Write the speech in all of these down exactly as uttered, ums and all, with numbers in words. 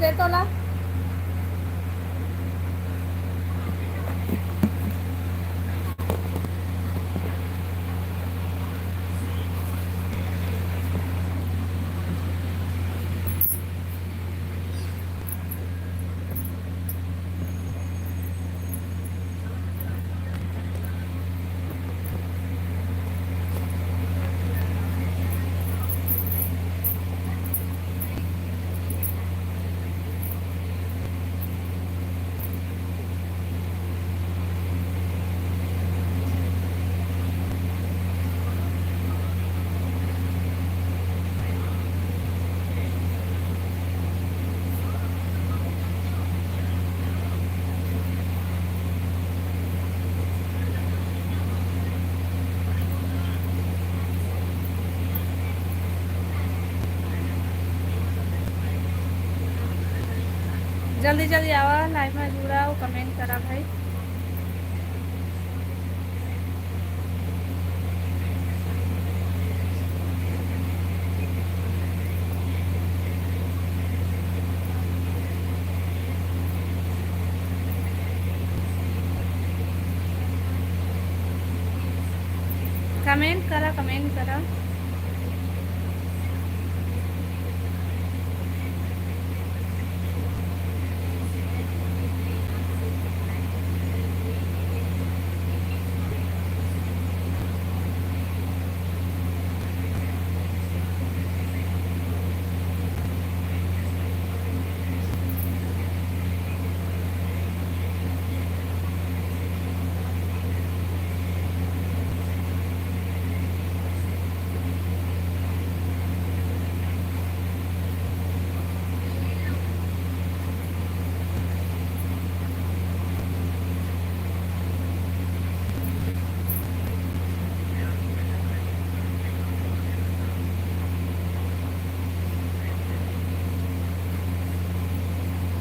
दे तोला। जल्दी जल्दी आवा, live में जुड़ा अउ comment करा भाई। Comment करा, comment करा।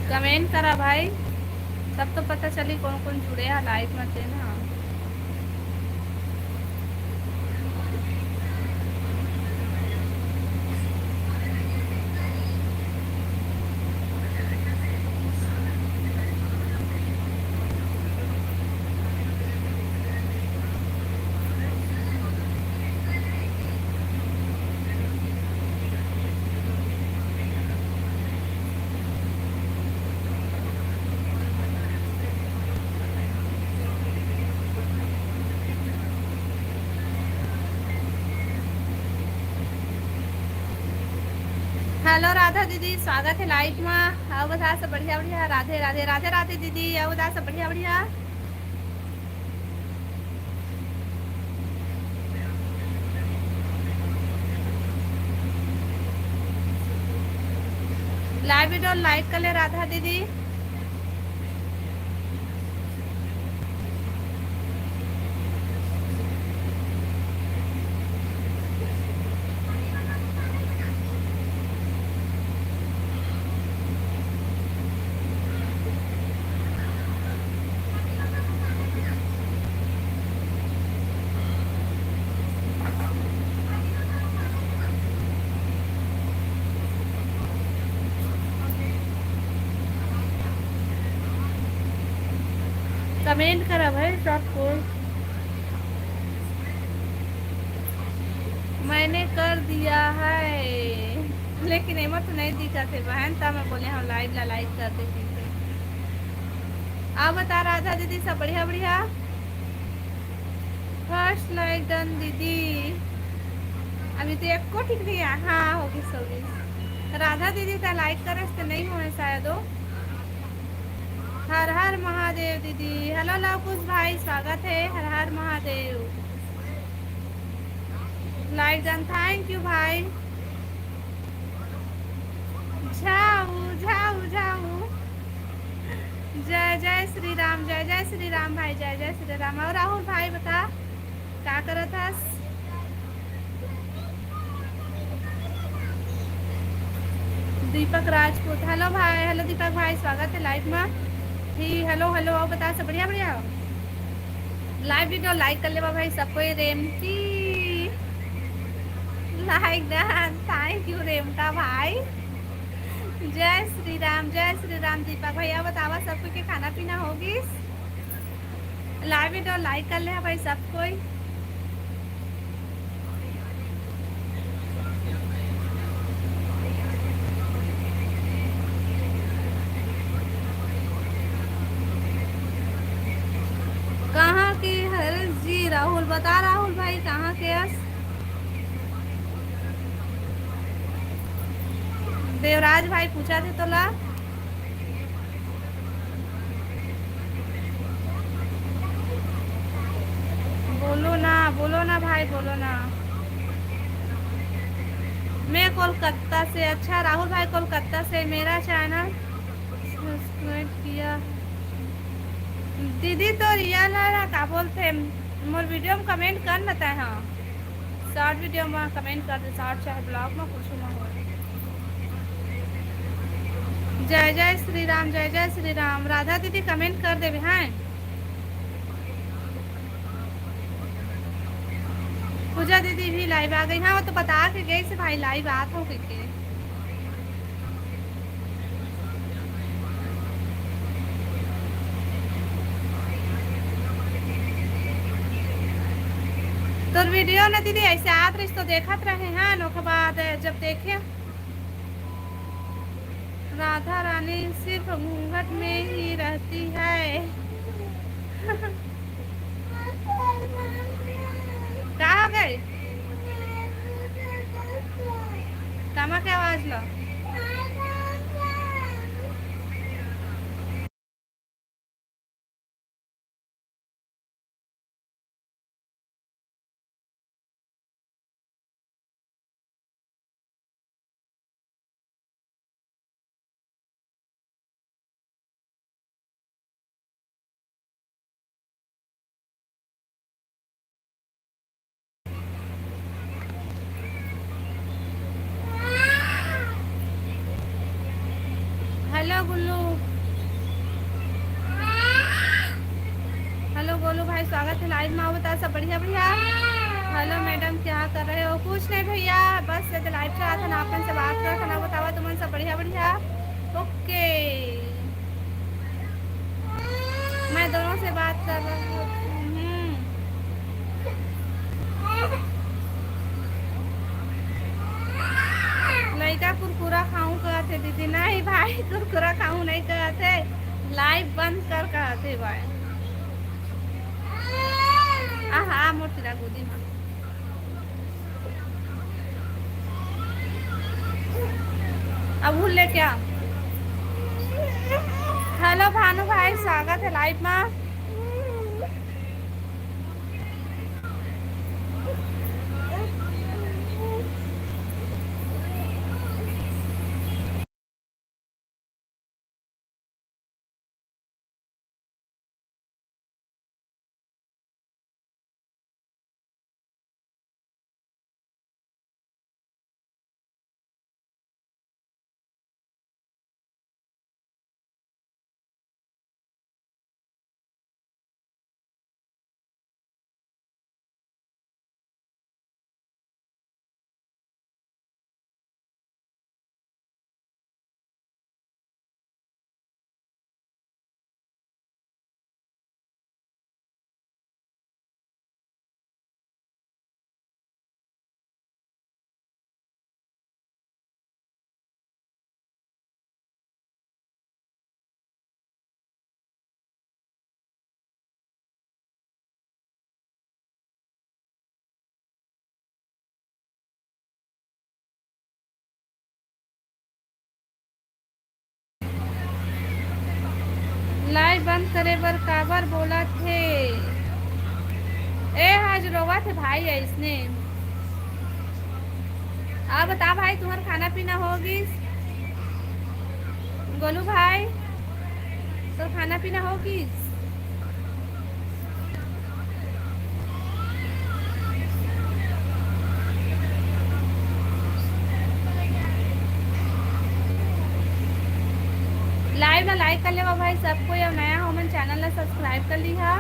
Comment करा भाई, तब तो पता चली कौन कौन जुड़े हे live में तेन ह। Hello राधा दीदी, स्वागत हे live मा। अउ बता सब बढ़िया बढ़िया। राधे राधे, राधे राधे दीदी। अउ बता सब बढ़िया बढ़िया। Live video like कर ले राधा दीदी। Comment करा भाई, सब कोई। मैंने कर दिया है, लेकिन एमा तो नहीं दिखत हे बहन, त मैं बोले हव live ला like कर दे कहिके। अउ बता राधा दीदी, सब बढ़िया बढ़िया? First like done दीदी। अभी तो एको ठीक नहीं आय। हाँ, होगिस, होगिस। राधा दीदी त like करेस त नहीं होय शायद ओ। हर हर महादेव दीदी। Hello लव कुश भाई, स्वागत हे। हर हर Mahadev. Like done, thank you भाई। झाऊ, झाऊ, झाऊ। जय जय श्री राम, जय जय श्री राम भाई, जय जय श्री राम। अउ राहुल भाई बता, का करत हस? दीपक राजपूत, hello भाई, hello दीपक भाई, स्वागत हे live मा। ही hello, hello, अउ बता सब बढ़िया, बढ़िया? Live video like कर लेवा भाई, सब कोई। रेमकी like done, thank you रेमका भाई। जय श्री राम, जय श्री राम। दीपक भैया, बतावा, सब कोई के खाना पीना हो गिस? Live video like कर ले हा भाई सब कोई। कहाँ के हरस जी? राहुल, बता राहुल भाई, कहाँ के हस? देवराज भाई पूछा थे तोला। बोलो ना, बोलो ना भाई, बोलो ना। मैं कोलकाता से। अच्छा राहुल भाई, कोलकाता से। मेरा channel subscribe किया। दीदी तो रियल है ना, का बोलते हैं, मोर video में comment कर लेता है। हाँ, short video में comment कर दे, short चाहे vlog में, कुछ ना हो। जय जय श्री राम, जय जय श्री राम। राधा दीदी comment कर देवे हैं। पूजा दीदी भी live आ गई। हाँ, वो तो बता के गई से भाई live आत हो के। तोर video न दीदी ऐसे आत रहिस तो देखत रहे हैं, ओकर बाद जब देखे राधा रानी सिर्फ घूंघट में ही रहती है। का हो गई? कामा के आवाज ला। हेलो गुल्लू, हेलो गोलू भाई, स्वागत है live में। आओ, बता सब बढ़िया बढ़िया। हेलो मैडम, क्या कर रहे हो? कुछ नहीं भैया, बस ये live चला था ना, अपन से बात करा था ना। बतावा तुमन सब बढ़िया बढ़िया? ओके, मैं दोनों से बात कर रहा हूँ। हम्म। लइका कुरकुरा खाऊं कहत हे दीदी। नहीं भाई, कुरकुरा खाऊं नहीं कहत हे, live बंद कर कहत हे भाई। आहा, मोर तेरा गोदी में। अब भूल ले क्या? हेलो भानु भाई, स्वागत है live में। Live बंद करे बर काबर बोलत हे? ए, आज रोवत हे भाई, अइसने। आ बता भाई, तुम्हार खाना पीना हो गिस? गोलू भाई, तो खाना पीना हो गिस? Live ला like कर लेवा भाई सब कोई, अउ नया हो मन channel ला subscribe कर लिहा।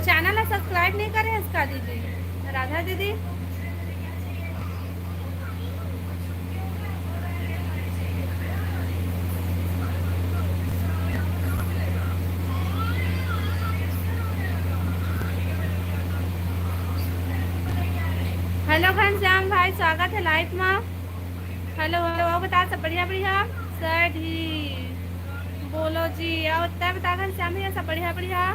चैनल ला सब्सक्राइब नहीं करे हस का दीदी? राधा दीदी। हेलो घनश्याम भाई, स्वागत है लाइव मा। हेलो, हेलो, अउ बता, सब बढ़िया, बढ़िया? सर जी, बोलो जी, अउ बता, बता घनश्याम भैया, सब बढ़िया, बढ़िया?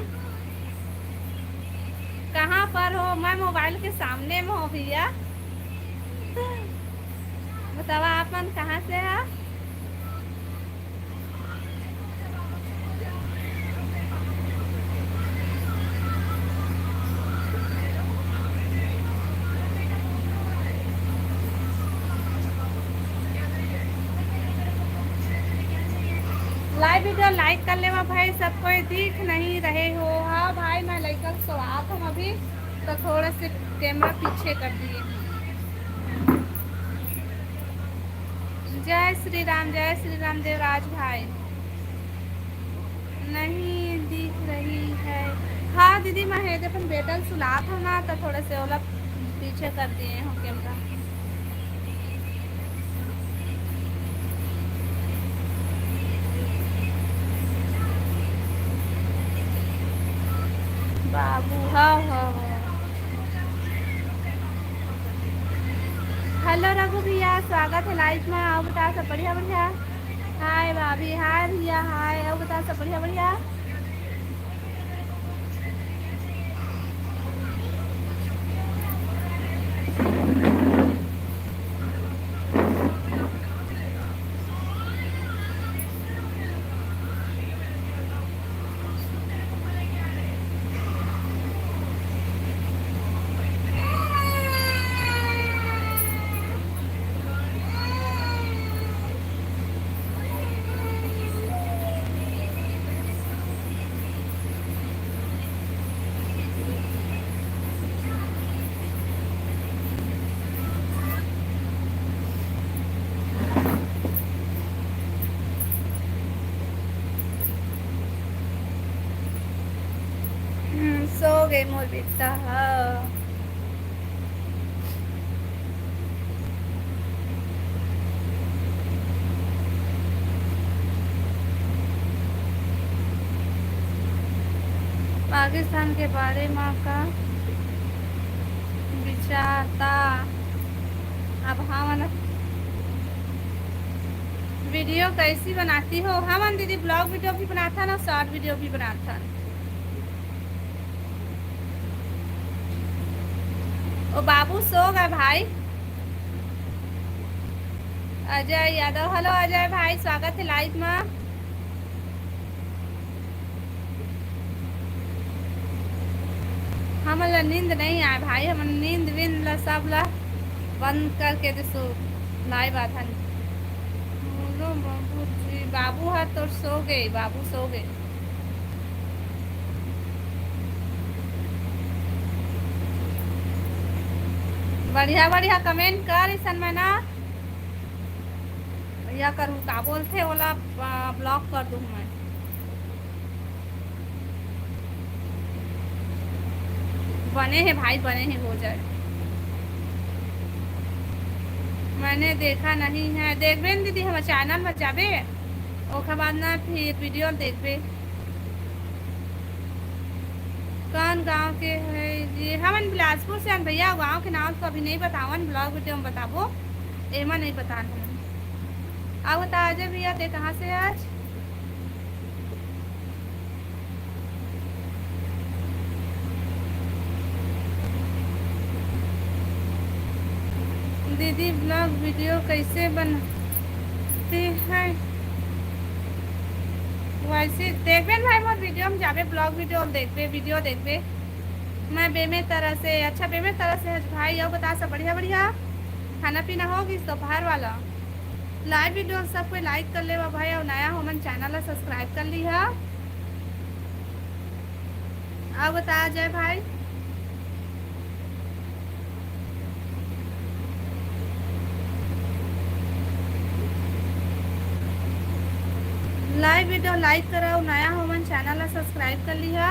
कहाँ पर हो? मैं मोबाइल के सामने में हो भैया। बतावा, आप मन कहाँ से है? लाइव वीडियो लाइक कर लेवा भाई, सब कोई दिख नहीं रहे हो। हाँ भाई, मैं लइका के सोआत हूँ अभी, तो थोड़ा से कैमरा पीछे कर दिए हूँ। जय श्री राम, जय श्री राम देवराज भाई। नहीं दिख रही है। हाँ दीदी, मैं हे अपन बेटा ल सुलात हूँ ना, तो थोड़ा से ओला पीछे कर दिए हूँ कैमरा। बाबू, हाँ, हाँ, हाँ। हेलो रघु भैया, स्वागत है लाइव में। अउ बता, सब बढ़िया, बढ़िया? हाय भाभी, हाय भैया, हाय। अउ बता, सब बढ़िया, बढ़िया? हम्म, सो गे मोर बेटा ह। पाकिस्तान के बारे म का विचार ता? अब हमन वीडियो कैसी बनाती हो? हमन दीदी ब्लॉग वीडियो भी बनाथन अउ शॉर्ट वीडियो भी बनाथन। ओ बाबू सो गे भाई। अजय यादव, हेलो अजय भाई, स्वागत है लाइव में। हमन ला नींद नहीं आए भाई, हमन नींद वींद ला सब ला बंद करके दे सो लाइव आथन। बोलो बाबू जी, बाबू हा तोर सो गे, बाबू सो गे। बढ़िया बढ़िया कमेंट कर, अइसन में ना भैया करू का बोलथे ओला, आ, ब्लॉक कर दूँ मैं। बने हे भाई, बने हे, हो जाए। मैंने देखा नहीं है, देखबे न दीदी, हमर चैनल में जाबे, ओकर बाद ना फिर वीडियो देखबे। कौन गांव के है जी? हमन बिलासपुर से हन भैया, गांव के नाम तो अभी नहीं बतावन, ब्लॉग वीडियो में बताबो, एमा नहीं बतान हमन। अब बता अजय भैया, ते कहाँ से आज? दीदी ब्लॉग वीडियो कैसे बनते हैं? वैसे देखबे न भाई, मोर वीडियो में जाबे, ब्लॉग वीडियो देखबे, वीडियो देखबे। मैं बेमे तरह से, अच्छा बेमे तरह से हस भाई। अउ बता सब बढ़िया बढ़िया? खाना पीना हो गिस दोपहर वाला? लाइव वीडियो सब कोई लाइक कर लेवा भाई, अउ नया हो मन चैनल ला सब्सक्राइब कर लिहा। अउ बता अजय भाई। लाइव वीडियो लाइक करा अउ नया हो मन चैनल ला सब्सक्राइब कर लिहा।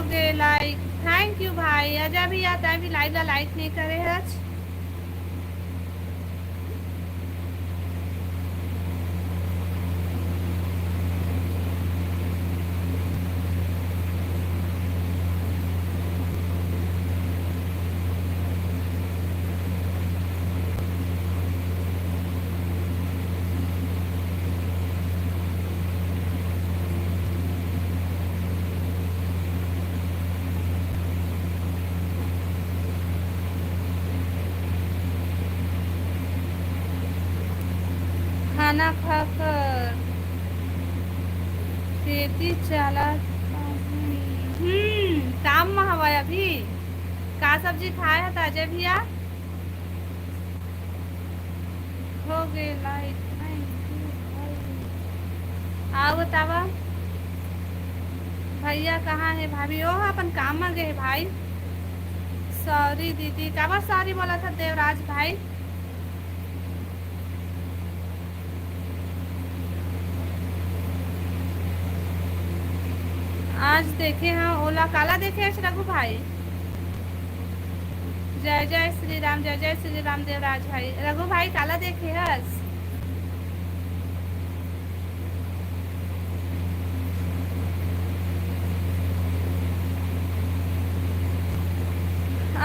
के लाइक, thank you भाई। अजय भैया, तैं भी लाइव ला लाइक नहीं करे हच। खाना खाकर खेती चला। हम्म, काम में हवा अभी। का सब्जी खाए है अजय भैया? हो गे लाइट, thank you भाई। आओ बतावा, भैया कहाँ है? भाभी, ओ अपन काम में गए भाई। सॉरी दीदी, काबर सॉरी बोला था देवराज भाई? आज देखे हैं ओला, काला देखे हस रघु भाई? जय जय श्री राम, जय जय श्री राम देवराज भाई। रघु भाई, काला देखे हस?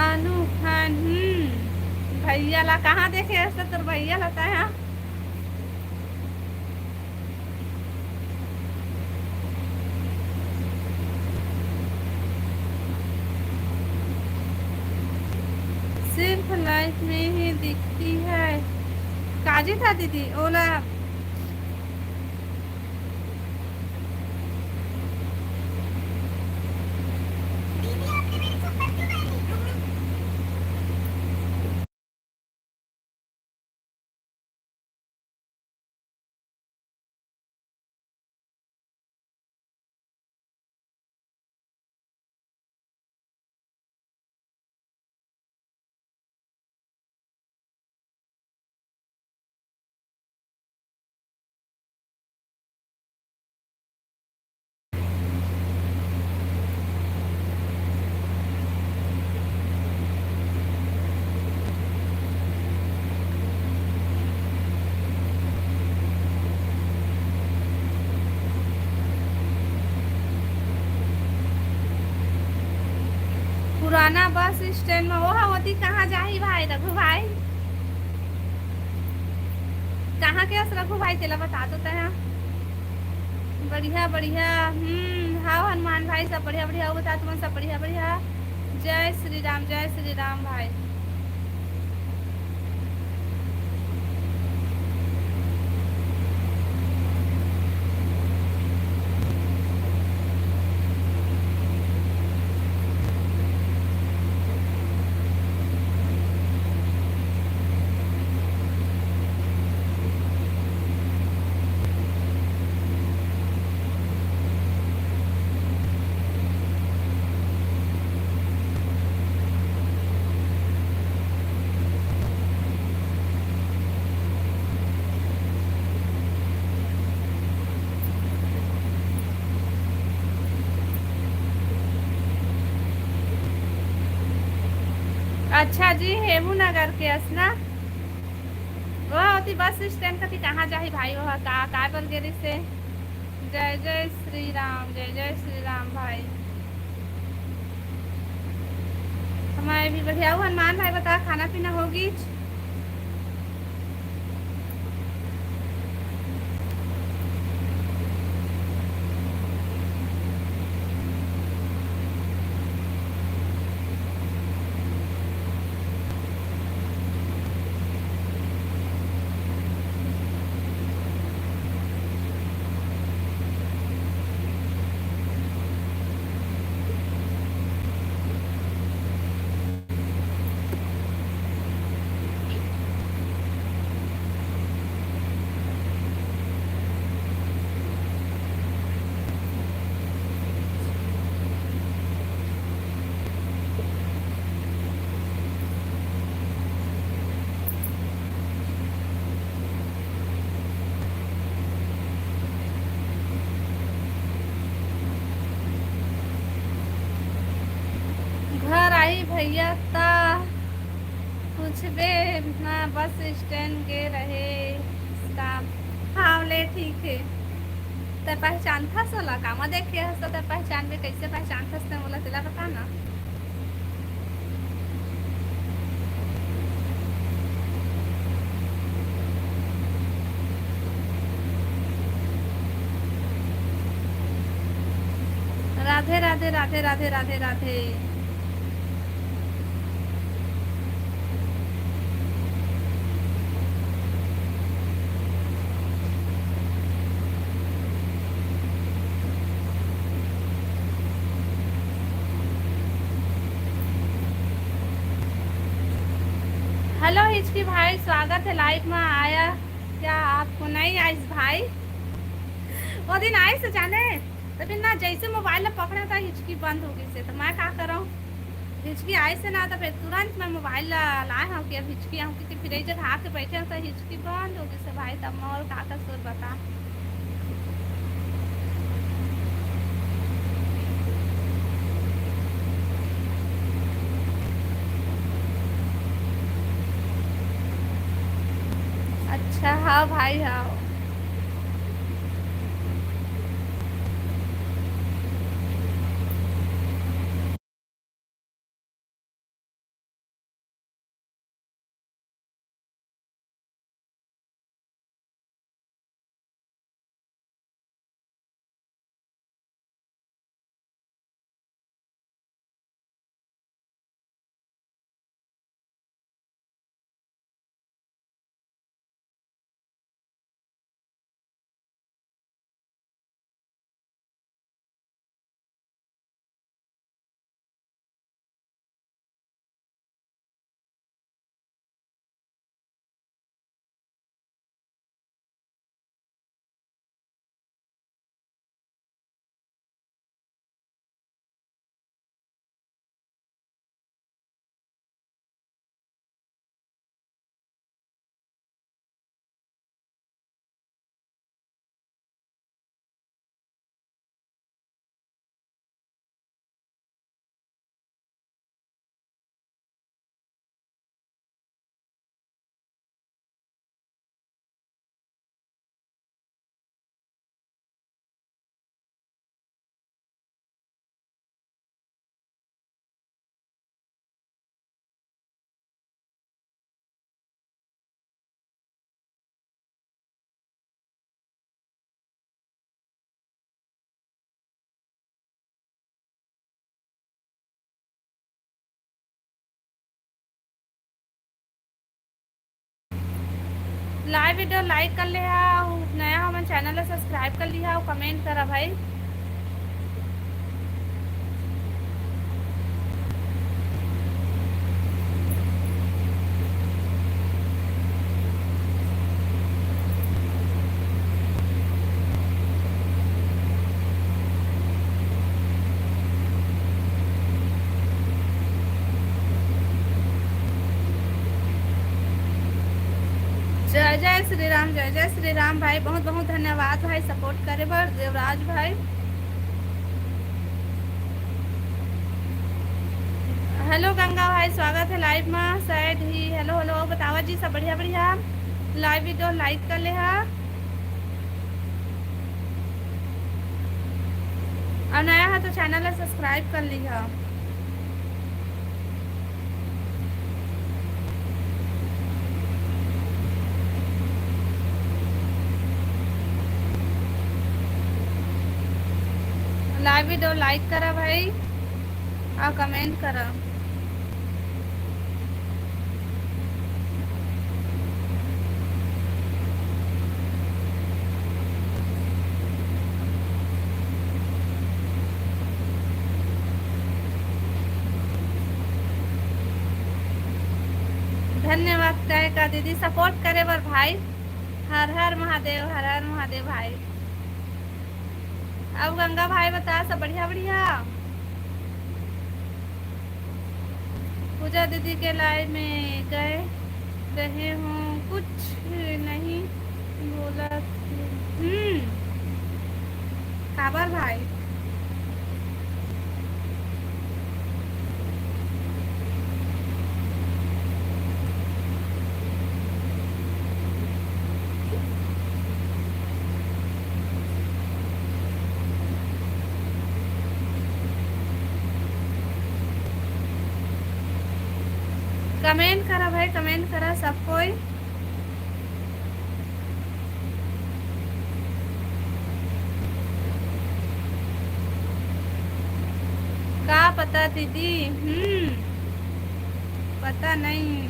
आलू खान, हम्म, भैया ला कहाँ देखे हस? तो तोर भैया ला तैं हा। सिर्फ लाइफ में ही दिखती है। काजी था दीदी, ओला। पुराना बस स्टैंड में, ओहा ओती कहाँ जाही भाई, रघु भाई? कहाँ के हस रघु भाई, तेला बता तो तैं। बढ़िया, बढ़िया। हम्म, हाव हनुमान भाई, सब बढ़िया, बढ़िया। अउ बता तुमन, सब बढ़िया, बढ़िया। जय श्री राम, जय श्री राम भाई। अच्छा जी, हेमू नगर के अस ना? ओह ओती बस स्टैंड कती कहाँ जाही भाई? ओह का, काय बर गे रिहिसे? जय जय श्री राम, जय जय श्री राम भाई। हमारे भी बढ़िया। अउ हनुमान भाई, बता, खाना पीना होगिस? भाई भैया ता पूछबे, मैं बस स्टैंड गे रहे काम। हाँ ले, ठीक है। तै पहचानथस ओला का? मैं देखे हस तो तै पहचानबे, कैसे पहचानथस तै मोला, तेला बता ना। राधे राधे राधे राधे राधे राधे। हेलो हिचकी भाई, स्वागत है लाइव में। आया क्या आपको? नहीं आइस भाई, वो दिन आइस जाने, तभी ना जैसे मोबाइल ला पकड़ा था हिचकी बंद हो गई से, तो मैं का करूँ, हिचकी आइस ना, तो फिर तुरंत मैं मोबाइल ला लाए हूँ कि अब हिचकी आऊँ, क्योंकि फ्रिज ढाक के बैठे हूँ तो हिचकी बंद हो गई से भाई। तब मैं और का का सुर बता। अच्छा, हाँ भाई, हाँ। लाइव वीडियो लाइक कर ले हा, नया हमन चैनल ला सब्सक्राइब कर लिहा अउ कमेंट करा भाई। जय जय श्री राम, जय जय श्री राम भाई, बहुत बहुत धन्यवाद भाई सपोर्ट करे बर देवराज भाई। हेलो गंगा भाई, स्वागत है लाइव में। शायद ही हेलो हेलो बतावा जी, सब बढ़िया बढ़िया। लाइव वीडियो लाइक कर ले हा, और नया है तो चैनल ला सब्सक्राइब कर ली हा। लाइव वीडियो लाइक करा भाई, और कमेंट करा। धन्यवाद कहे का दीदी, सपोर्ट करे बर भाई। हर हर महादेव, हर हर महादेव भाई। अब गंगा भाई बता, सब बढ़िया बढ़िया? पूजा दीदी के लाइव में गए रहे हूँ, कुछ नहीं बोला। हम्म, काबर भाई? कमेंट करा भाई, कमेंट करा सब कोई। का पता दीदी, हम्म, पता नहीं।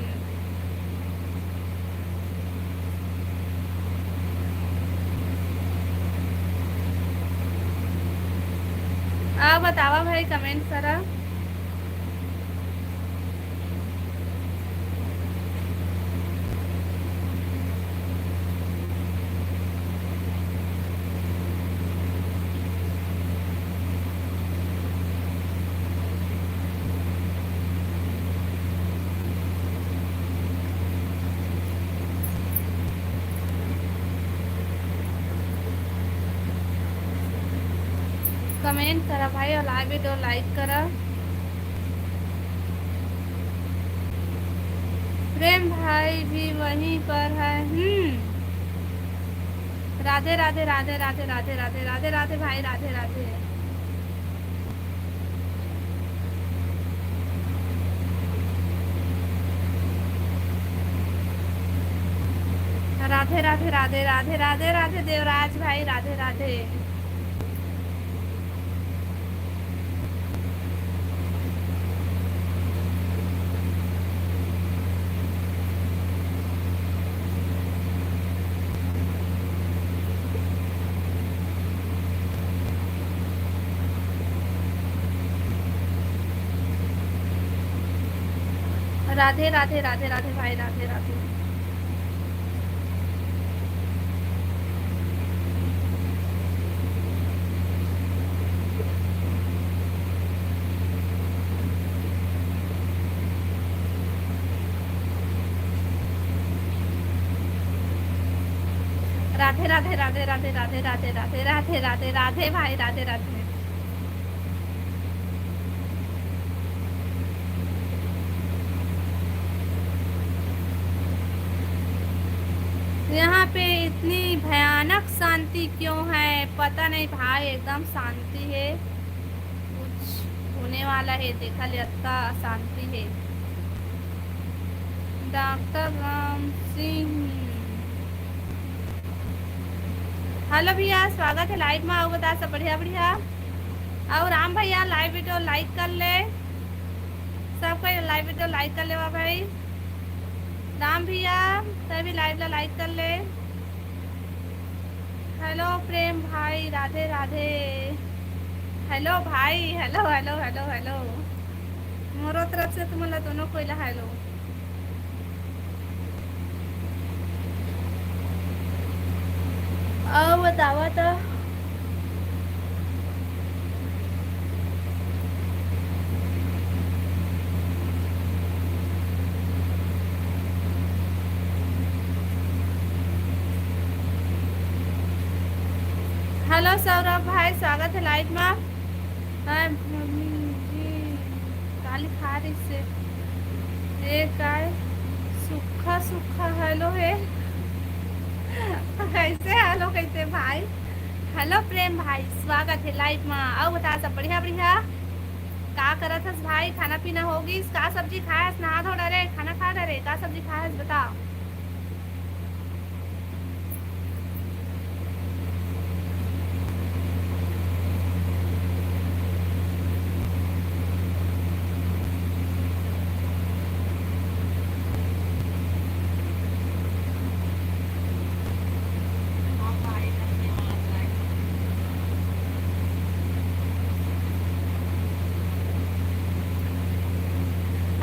आ बतावा भाई, कमेंट करा। कमेंट करा भाई और लाइव वीडियो लाइक करा। प्रेम भाई भी वहीं पर है। हम्म। राधे राधे राधे राधे राधे राधे राधे राधे भाई, राधे राधे। राधे राधे राधे राधे राधे राधे देवराज भाई, राधे राधे। राधे राधे राधे राधे भाई, राधे राधे। राधे राधे राधे राधे राधे राधे राधे राधे राधे राधे राधे भाई, राधे राधे। यहाँ पे इतनी भयानक शांति क्यों है, पता नहीं भाई, एकदम शांति है। कुछ होने वाला है, देखा ले, अतका शांति है। डॉक्टर राम सिंह, हेलो भैया, स्वागत है लाइव में। आओ बता, सब बढ़िया बढ़िया। और राम भैया, लाइव वीडियो लाइक कर ले, सब कोई लाइव वीडियो लाइक कर लेवा भाई। राम भैया, तै भी लाइव ला लाइक कर ले। हेलो प्रेम भाई, राधे राधे। हेलो भाई, हेलो हेलो हेलो हेलो। मोरो तरफ से तुमन ला दोनों कोई ला हेलो। अउ बतावा त। हेलो सौरभ भाई, स्वागत है लाइव में। हाय मम्मी जी, का लिखा रहिसे? ए काय सुक्खा सुक्खा हेलो हे। कैसे हेलो कैसे भाई? हेलो प्रेम भाई, स्वागत है लाइव में। अउ बता, सब बढ़िया बढ़िया? का करत हस भाई? खाना पीना हो गिस? का सब्जी खाए हस? नहा धो डरे, खाना खा डरे, का सब्जी खाए हस बता?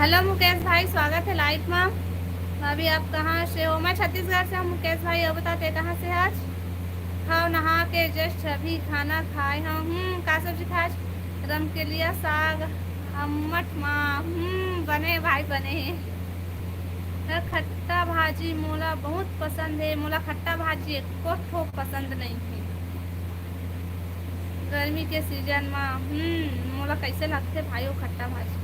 हेलो मुकेश भाई, स्वागत है लाइव में। भाभी, आप कहाँ से हो? मैं छत्तीसगढ़ से हूँ मुकेश भाई। अउ बता, तैं कहाँ से हस? हाँ, नहा के just अभी खाना खाए हूँ। हम्म, का सब्जी खाए? रमकेलिया साग, अम्मट माँ। हम्म, बने भाई, बने। खट्टा भाजी मोला बहुत पसंद है। मोला खट्टा भाजी एको ठो पसंद नहीं है। गर्मी के सीजन मा, हम्म, मोला कैसे लगथे भाई वो खट्टा भाजी?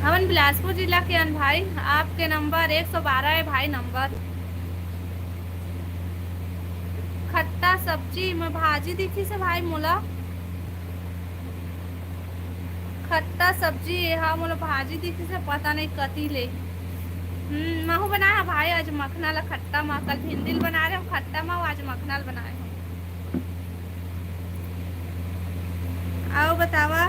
हमन बिलासपुर जिला के अन भाई, आपके नंबर एक सौ बारह है भाई नंबर। खट्टा सब्जी में भाजी दिखिस हे भाई मोला। खट्टा सब्जी, ए हा मोला भाजी दिखिस हे, पता नहीं कति ले। हम्म, महू बनाए हंव भाई आज मखना ला खट्टा मा। कल भिंडी ल बनाए रहेंव खट्टा मा, आज मखना ल बनाए हंव। अउ बतावा।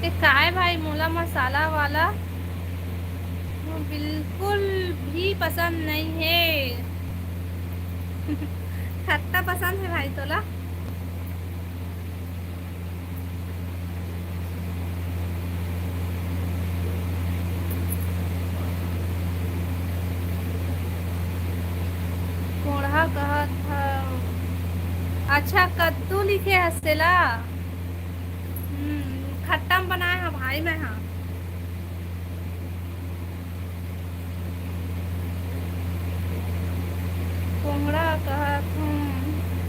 ए काय भाई, मोला मसाला वाला बिल्कुल भी पसंद नहीं है। खट्टा पसंद है भाई तोला? कोंढ़ा कहत हव। अच्छा, कद्दू लिखे हस तेला। हम्म, खट्टा म बनाए हंव भाई मैं हा। कोंहड़ा कहत हूँ,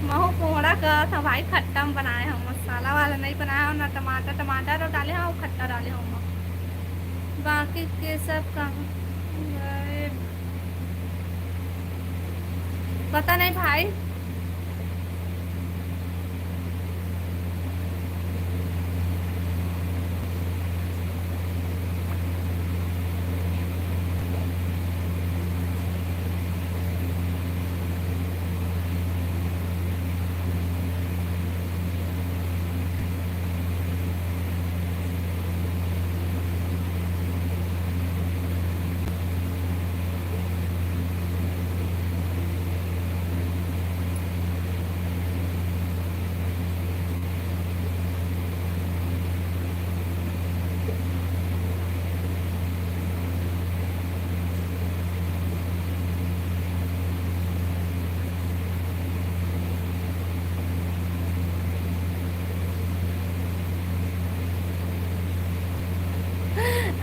महू कोंहड़ा कहत हूँ भाई, खट्टा म बनाए हूँ, मसाला वाला नहीं बनाए हूँ, ना टमाटर, टमाटर डाले हूँ, खट्टा डाले हूँ। बाकी के सब कहाँ गए? पता नहीं भाई।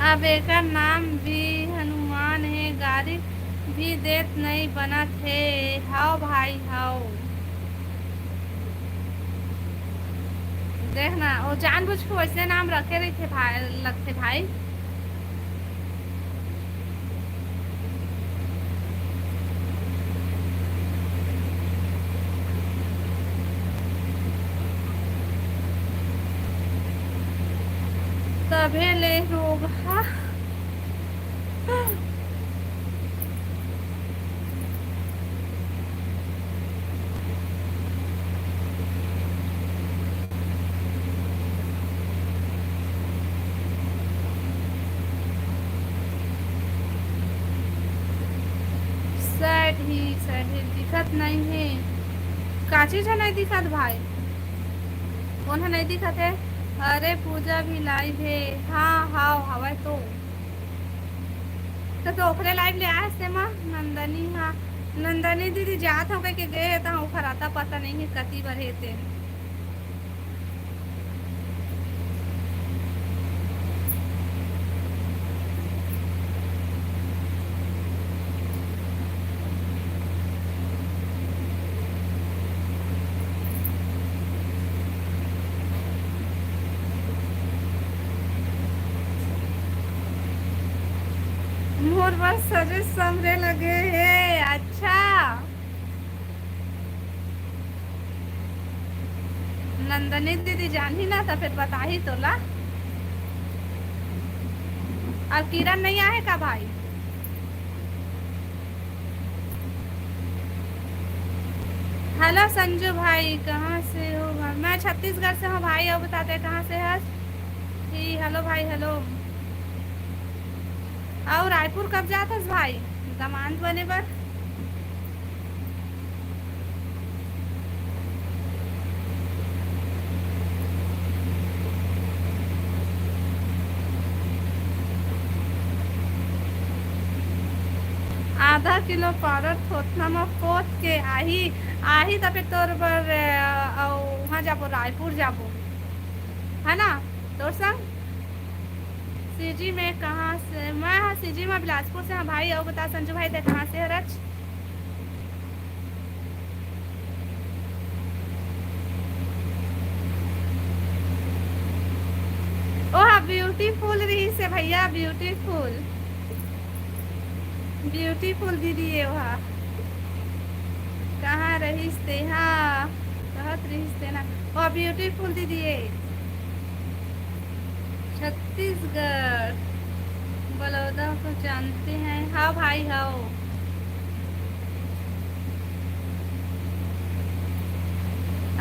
अब एकर नाम भी हनुमान हे, गारी भी देत नइ बनत हे। हव भाई, हव। देख ना, वो जानबूझ के वैसने नाम रखे रहिथे भाई, लगथे भाई। तभे ले रोगहा। Sad ही, sad ही, दिखत नहीं हे। का चीज ह नहीं दिखत भाई? कौन ह नहीं दिखत हे? अरे पूजा भी live हे। हाँ, हाव, हवय तो। त, त ओकरे live ले आए हस तेमा, नंदनी हा, नंदनी दीदी जात हो कहिके गे हे, त ओखर अता पता नहीं हे, कति बर हे ते। मोर बस सजे समरे लगे हे। अच्छा, नंदनी दीदी जानही ना, त फिर बताही तोला। अब किरण नहीं आहे का भाई? Hello संजू भाई, कहाँ से हो? मैं छत्तीसगढ़ से हूँ भाई। अउ बताते कहाँ से हस? जी, hello भाई, hello। अउ रायपुर कब जात हस भाई, दमांद बने बर? आधा किलो पाउडर थोथना म पोत के आही, आही त फेर तोर बर, अ, अउ उहाँ जाबो, रायपुर जाबो, है ना? तोर संग सीजी में कहाँ से? मैं हा सीजी में बिलासपुर से। हाँ भाई, अउ बता संजू भाई, ते कहाँ से हरच? ओहा ब्यूटीफुल रहिस हे भैया, ब्यूटीफुल, ब्यूटीफुल दीदी ये ओहा। कहाँ रहिस तेहा? कहत रहिस ते ना। ओहा ब्यूटीफुल दीदी ये। छत्तीसगढ़, बलौदा को जानते हैं? हाँ भाई, हाँ।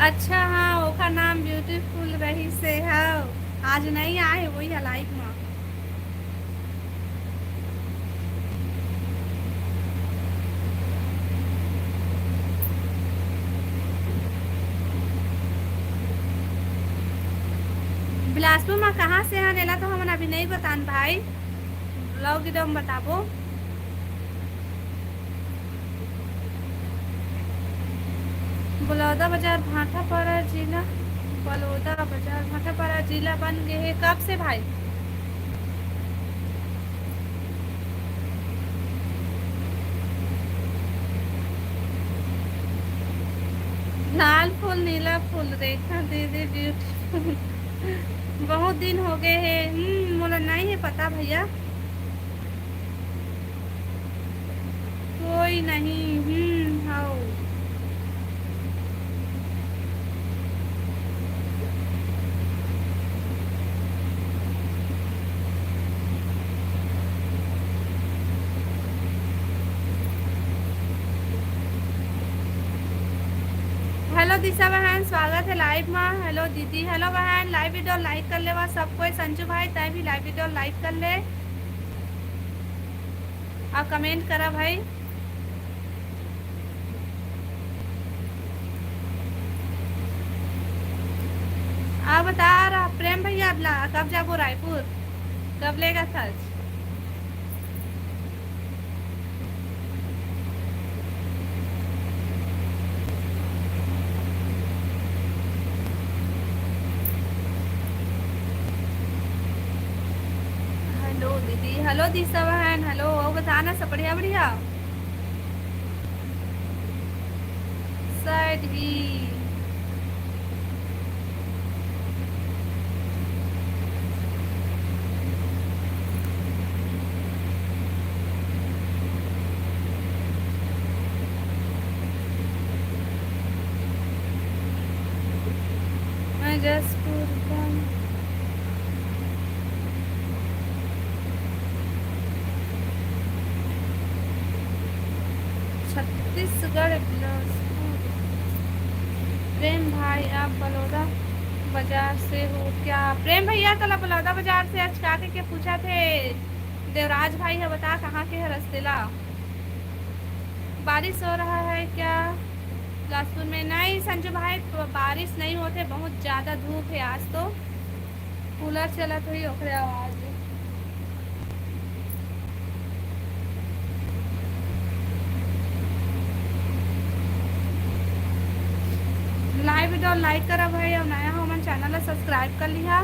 अच्छा, हाँ, ओकर नाम ब्यूटीफुल रहिस हे, हाँ। आज नहीं आए, वही है लाइव में। बिलासपुर मा कहाँ से हन, एला तो हमन अभी नहीं बतान भाई, ब्लॉग वीडियो में बताबो। बलौदा बाजार भाटापारा जिला, बलौदा बाजार भाटापारा जिला बन गए हे। कब से भाई? लाल फूल, नीला फूल, रेखा दीदी ब्यूटीफुल। बहुत दिन हो गए हे। हम्म, मोला नहीं है पता भैया। कोई नहीं, हम्म, हौ। हेलो दिशा बहन, स्वागत है लाइव में। हेलो दीदी, हेलो बहन, लाइव वीडियो लाइक कर लेवा सब कोई। संजू भाई, तै भी लाइव वीडियो लाइक कर ले। अउ कमेंट करा भाई। अउ बता रहा प्रेम भैया, अब ला-, कब जाबो रायपुर, कब लेगा खर्च? हेलो दीदी, हेलो दिशा बहन, हेलो, अउ बताना सब बढ़िया, बढ़िया? शायद ही। मैं जसपुर का। छत्तीसगढ़ बिलासपुर। प्रेम भाई, आप बलौदा बाजार से हो क्या? प्रेम भैया, तोला बलौदा बाजार से अचका के, के पूछा थे देवराज भाई ह, बता कहाँ के हरस तेला? बारिश हो रहा है क्या बिलासपुर में? नहीं संजू भाई, ब-, बारिश नहीं होते, बहुत ज़्यादा धूप है आज तो। कूलर चलत होही, ओकरे आवाज। लाइव वीडियो लाइक करा भाई, अउ नया हो मन चैनल ला सब्सक्राइब कर लिहा।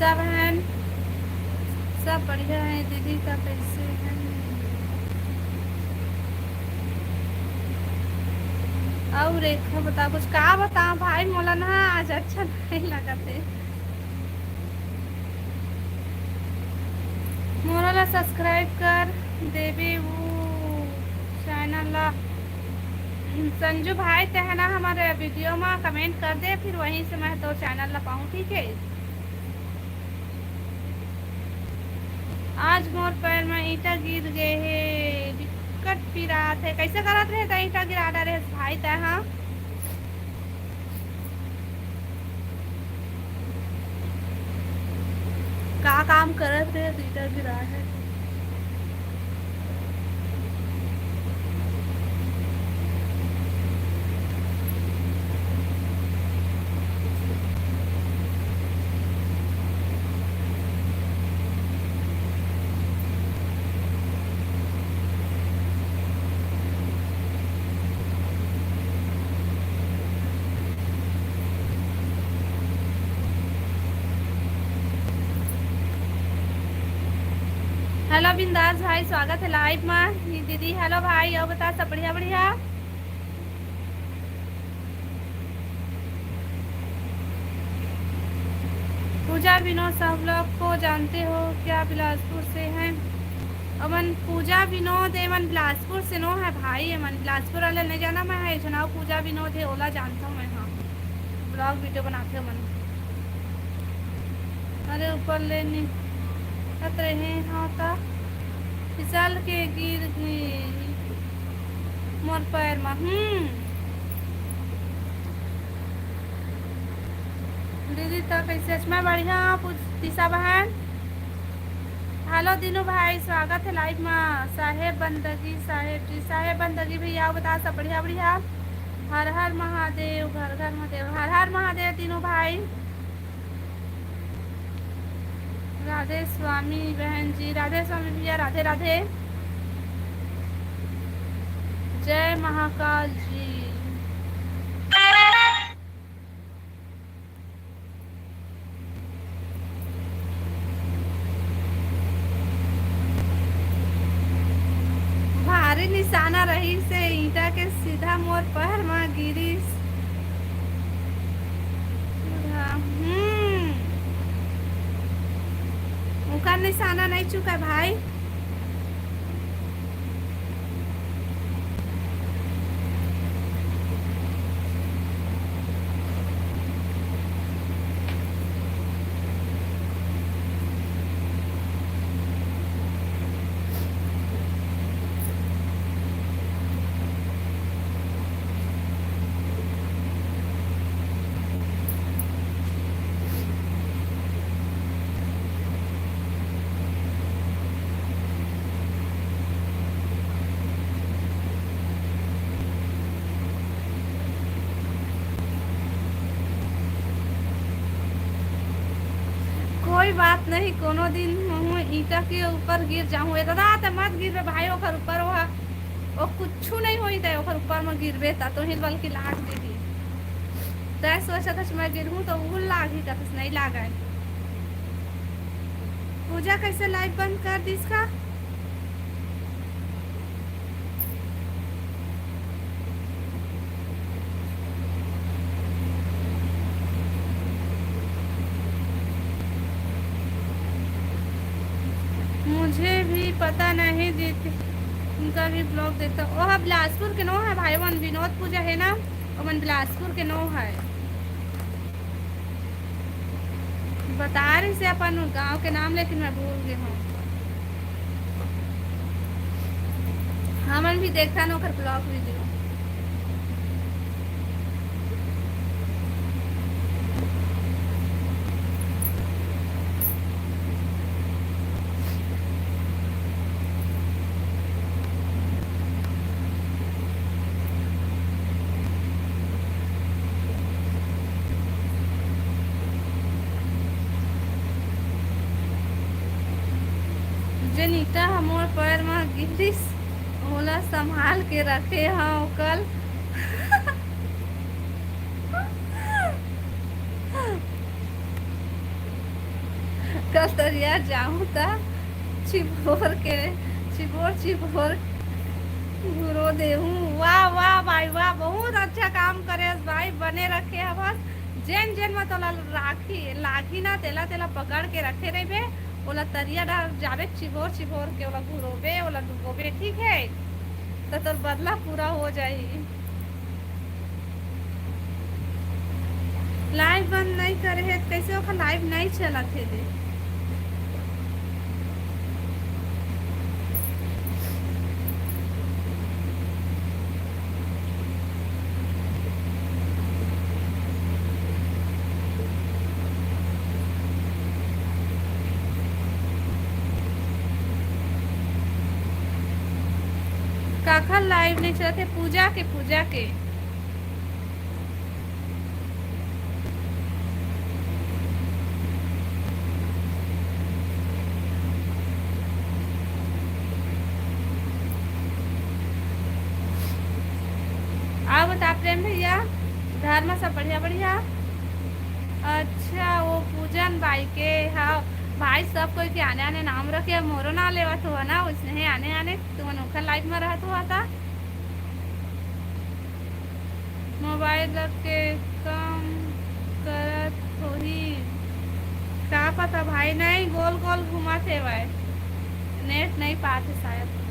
बहन, सब बढ़िया है दीदी, का कैसे हैं? अउ रेखा बता, कुछ का बताओ भाई, मोला ना आज अच्छा नहीं लगत हे। मोला ला subscribe कर देबे वो channel ला। संजू भाई, तैं ह ना हमर video मा comment कर दे, फिर वहीं से मैं तोर channel ला पाऊँ, ठीक है? आज मोर पैर में ईंटा गिर गए हे, बिकट पिरात हे। कैसे करत रहे त ईंटा गिरा डारे हे भाई तैं, हाँ? का काम करत रहे त ईंटा गिरा हे? Hello बिंदास भाई, स्वागत है live में। दीदी hello भाई, अउ बता सब बढ़िया बढ़िया? पूजा विनोद सब लोग को जानते हो क्या? बिलासपुर से हैं। अमन पूजा विनोद, एमन बिलासपुर से नो है भाई, एमन बिलासपुर वाले नहीं जाना मैं है, जनाव पूजा विनोद है, ओला जानता हूँ मैं। हाँ, vlog video बनाते हो मन। अरे ऊपर ले निकलत रहे हाँ ता फिसल के गिर गई मोर पैर मा। हम्म। दीदी, त कैसे? मैं बढ़िया, पूछ दिशा बहन। Hello दीनू भाई, स्वागत है live मा। साहेब बंदगी, साहेब जी, साहेब बंदगी भैया, बता सब बढ़िया, बढ़िया। हर हर महादेव, घर घर महादेव, हर हर महादेव दीनू भाई। राधे स्वामी बहन जी, राधे स्वामी भैया, राधे राधे। जय महाकाल जी। भारी निशाना रहिस हे ईंटा के, सीधा मोर पैर म गिरिस। हम्म, ओकर निशाना नहीं चुका भाई। कोई बात नहीं, कोनो दिन महूँ ईंटा के ऊपर गिर जाहूँ। ए दादा, त मत गिरबे भाई, ओकर ऊपर ओहा, ओ कुछु नहीं होई, त ओकर ऊपर म गिरबे, त तोहिल बल्कि लाग देही। तै सोचत हस मैं गिरहूँ त उ लागही, कथस नहीं लागय। पूजा कैसे live बंद कर दिस का? मुझे भी पता नहीं दीदी, उनका भी vlog देखता। ओह बिलासपुर के नो है भाई, मन विनोद पूजा है ना, ओमन बिलासपुर के नो है। बता रही से अपन गांव के नाम, लेकिन मैं भूल गई हूँ। हमन भी देखथन ओकर vlog video। जेन ईंटा ह मोर पैर म गिरिस, ओला संभाल के रखे हंव कल। कल तरिया जाहूं त छिपोर के, छिपोर छिपोर घुरो देहूं। वाह वाह भाई वाह, बहुत अच्छा काम करेस भाई, बने रखे हवस। जेन जेन म तोला राखी लागही ना, तेला तेला पकड़ के रखे रहिबे, ओला तरिया डार जाबे, छिपोर छिपोर के ओला घुरोबे, ओला डुबोबे, ठीक है? त तोर बदला पूरा हो जाही। लाइव बंद नहीं करे हे, कैसे ओखर लाइव नहीं चलत हे दे? काखर लाइव नहीं चलत हे? पूजा के, पूजा के। अउ बता प्रेम भैया, घर में सब बढ़िया बढ़िया? अच्छा, वो पूजन बाई के, हाँ। भाई, सब कोई के आने आने नाम रखे, मोरो नाम लेवत हो ना, उसने आने आने तुमन ओखर लाइव में रहत हो था। मोबाइल रख के काम करत होही। का पता भाई, नहीं, गोल गोल घूमत हेवय, नेट नहीं पात हे शायद।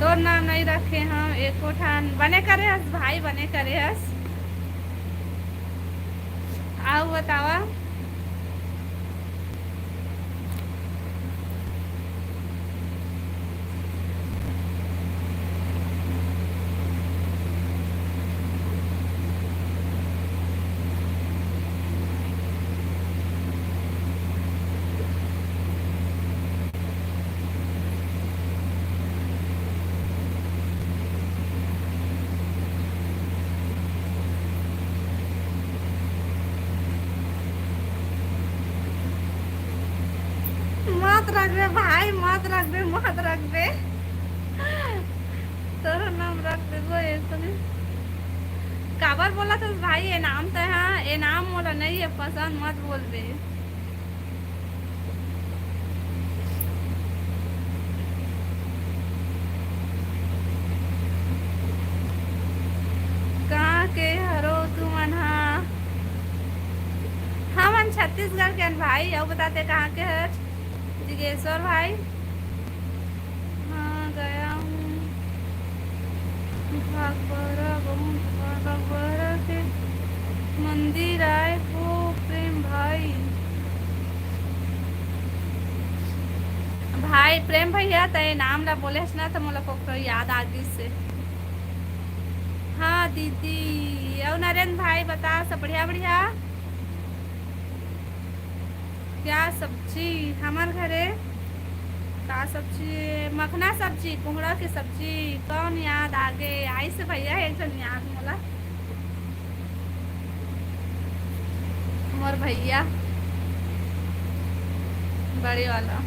तोर नाम नहीं रखे हम एको ठान। बने करे हस भाई, बने करे हस। अउ बतावा। मत रखबे भाई, मत रखबे, मत रखबे। तोरो नाम रख देबो, ऐसने। काबर बोलत हस भाई, ए नाम तै, हाँ, ए नाम मोला नहीं है पसंद, मत बोलबे। कहाँ के हरो तुमन हा? हमन छत्तीसगढ़ के हन भाई। अउ बताते कहाँ के हर? जिगेश्वर भाई। हाँ, गया हूँ। भागबहरा बहुत, भागबहरा के मंदिर आए हो प्रेम भाई। भाई प्रेम भैया, तय नाम ला बोले हस ना, तो मोला कोकरो याद आ गिस से। हाँ दीदी, अउ नरेंद्र भाई बता, सब बढ़िया बढ़िया? क्या सब्जी? हमर घरे का सब्जी? मखना सब्जी, कोहड़ा के सब्जी। कौन याद आगे? आइस भैया, एक झन याद मोला। मोर भैया बड़े वाला।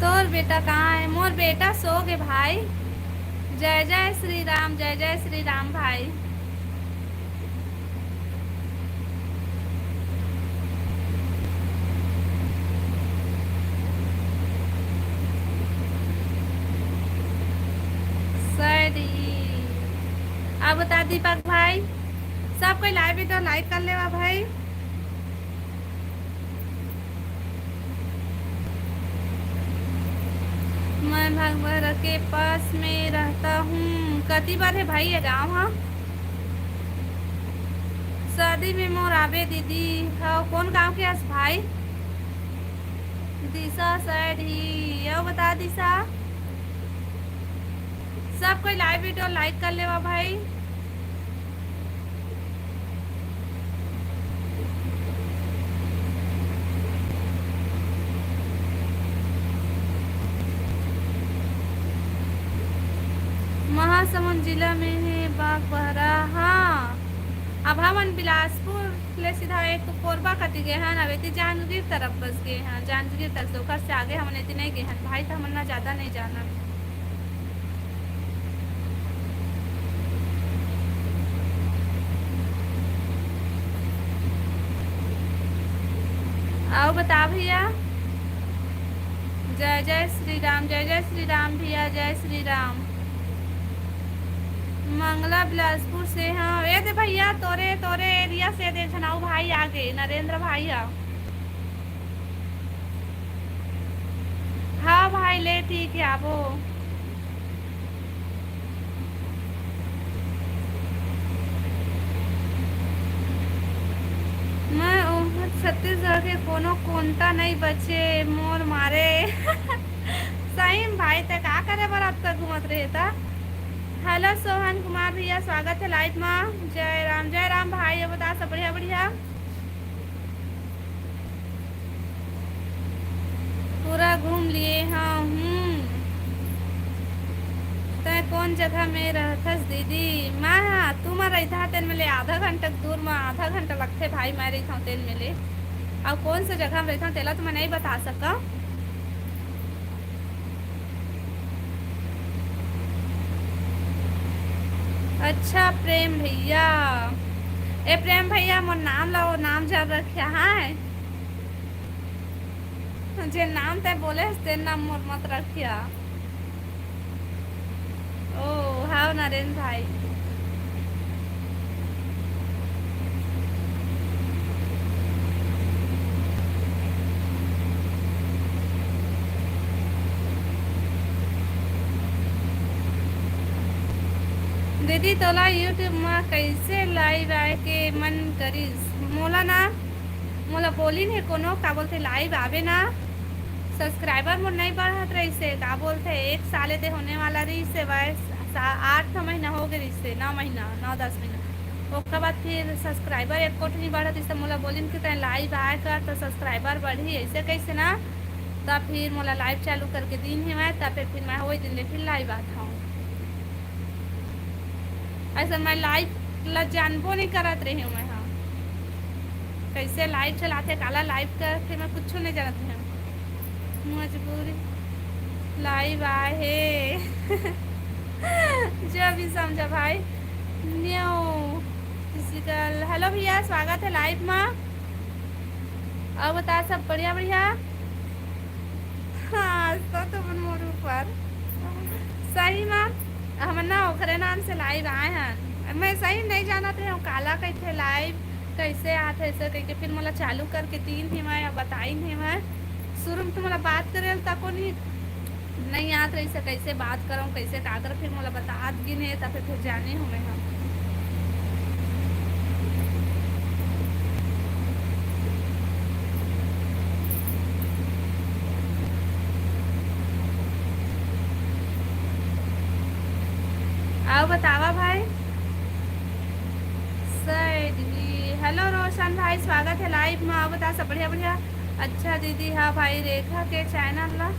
तोर बेटा कहाँ है? मोर बेटा सो गे भाई। जय जय श्री राम, जय जय श्री राम भाई। सैडी। अब बता दीपक भाई, सब कोई लाइव वीडियो लाइक कर लेवा भाई। मैं भगभर के पास में रहता हूँ। कति बार है भाई ये गाँव हा? शादी में मोर आबे दीदी। हाँ, कौन गाँव के हस भाई? दिशा सैड ही, यो बता दिशा। सब कोई लाइव वीडियो लाइक कर लेवा भाई। महासमुंद जिला में है बागबहरा। हाँ, अब हमन बिलासपुर ले सीधा एक कोरबा कति गे हन, अब एती जांजगीर तरफ बस गे हन, जांजगीर तरफ से, ओकर से आगे हमन एती नहीं गे हन भाई, तो हमन ना ज्यादा नहीं जानन। आओ बता भैया। जय जय श्री राम, जय जय श्री राम भैया, जय श्री राम। मंगला बिलासपुर से, हाँ, ए दे भैया, तोरे, तोरे एरिया से दे झनाऊ भाई आगे, नरेंद्र भाई हा। हाँ भाई, ले ठीक है, आबो। मैं ओहर छत्तीसगढ़ के कोनो कोंटा नहीं बचे मोर मारे। सही में भाई, ते का करे बर अतका घूमत रहे ता? हेलो सोहन कुमार भैया, स्वागत है लाइव मा। जय राम, जय राम भाई, ये बता सब बढ़िया, बढ़िया। पूरा घूम लिए, हाँ। हम्म। तै कौन जगह में रहथस दीदी? मैं, हाँ, तू मैं रहिथा तेन में ले आधा घंटा के दूर में, आधा घंटा लगथे भाई, मैं रहिथौं तेन में ले। अउ कौन सा जगह में रहिथौं तेला तो मैं नहीं बता सकौं। अच्छा प्रेम भैया, ए प्रेम भैया, मोर नाम ला वो नाम जब रखिया है, जे नाम तै बोले हस, ते नाम मोर मत रखिया। ओ, हाव नरेंद्र भाई। दीदी, तोला YouTube म कइसे live आए के मन करिस? मोला ना, मोला बोलिन हे कोनो, का बोलथे, live आबे ना, subscriber मोर नइ बढ़त रहिसे, का बोलथे, एक साल एदे होने वाला रहिसे, बस सा-, आठ नौ महीना हो गे रहिसे, नौ महीना, नौ दस महीना, ओकर बाद फिर subscriber एको ठो नइ बढ़त रहिसे। मोला बोलिन कि तैं live आए कर, तो subscriber बढ़ही, अइसे कइसे ना, त फिर मोला live चालू करके दिन हेवय, त फिर, फिर मैं ओही दिन ले फिर live आत हौं। अइसे मैं live ला जानबो नइ करत रहेंव मैं हा। कइसे live चलाथे, काला live करथे, मैं कुछू नइ जानत रहेंव। मजबूरी live आए हे। जो भी समझा भाई। New physical। Hello भैया, स्वागत है live मा। अउ बता, सब बढ़िया, बढ़िया? हाँ, आज तो तुमन मोर ऊपर। सही मा, हमन ना ओकरे नाम से live आए हन। मैं सही नइ जानत रहेंव, काला कहिथे live, कइसे आथे, अइसे कहिके। फिर मोला चालू करके दीन हेवय, बताइन हेवय। शुरू में तो मोला बात करे ल तको नइ नइ आत रहिसे, कइसे बात करंव, कइसे का करंव, फिर मोला बतात गिन हे, त फिर, फिर जाने हौं मैं हा। अउ बतावा भाई। सैड ही। Hello रोशन भाई, स्वागत है live में। अउ बता, सब बढ़िया, बढ़िया? अच्छा दीदी, हाँ भाई, रेखा के channel ला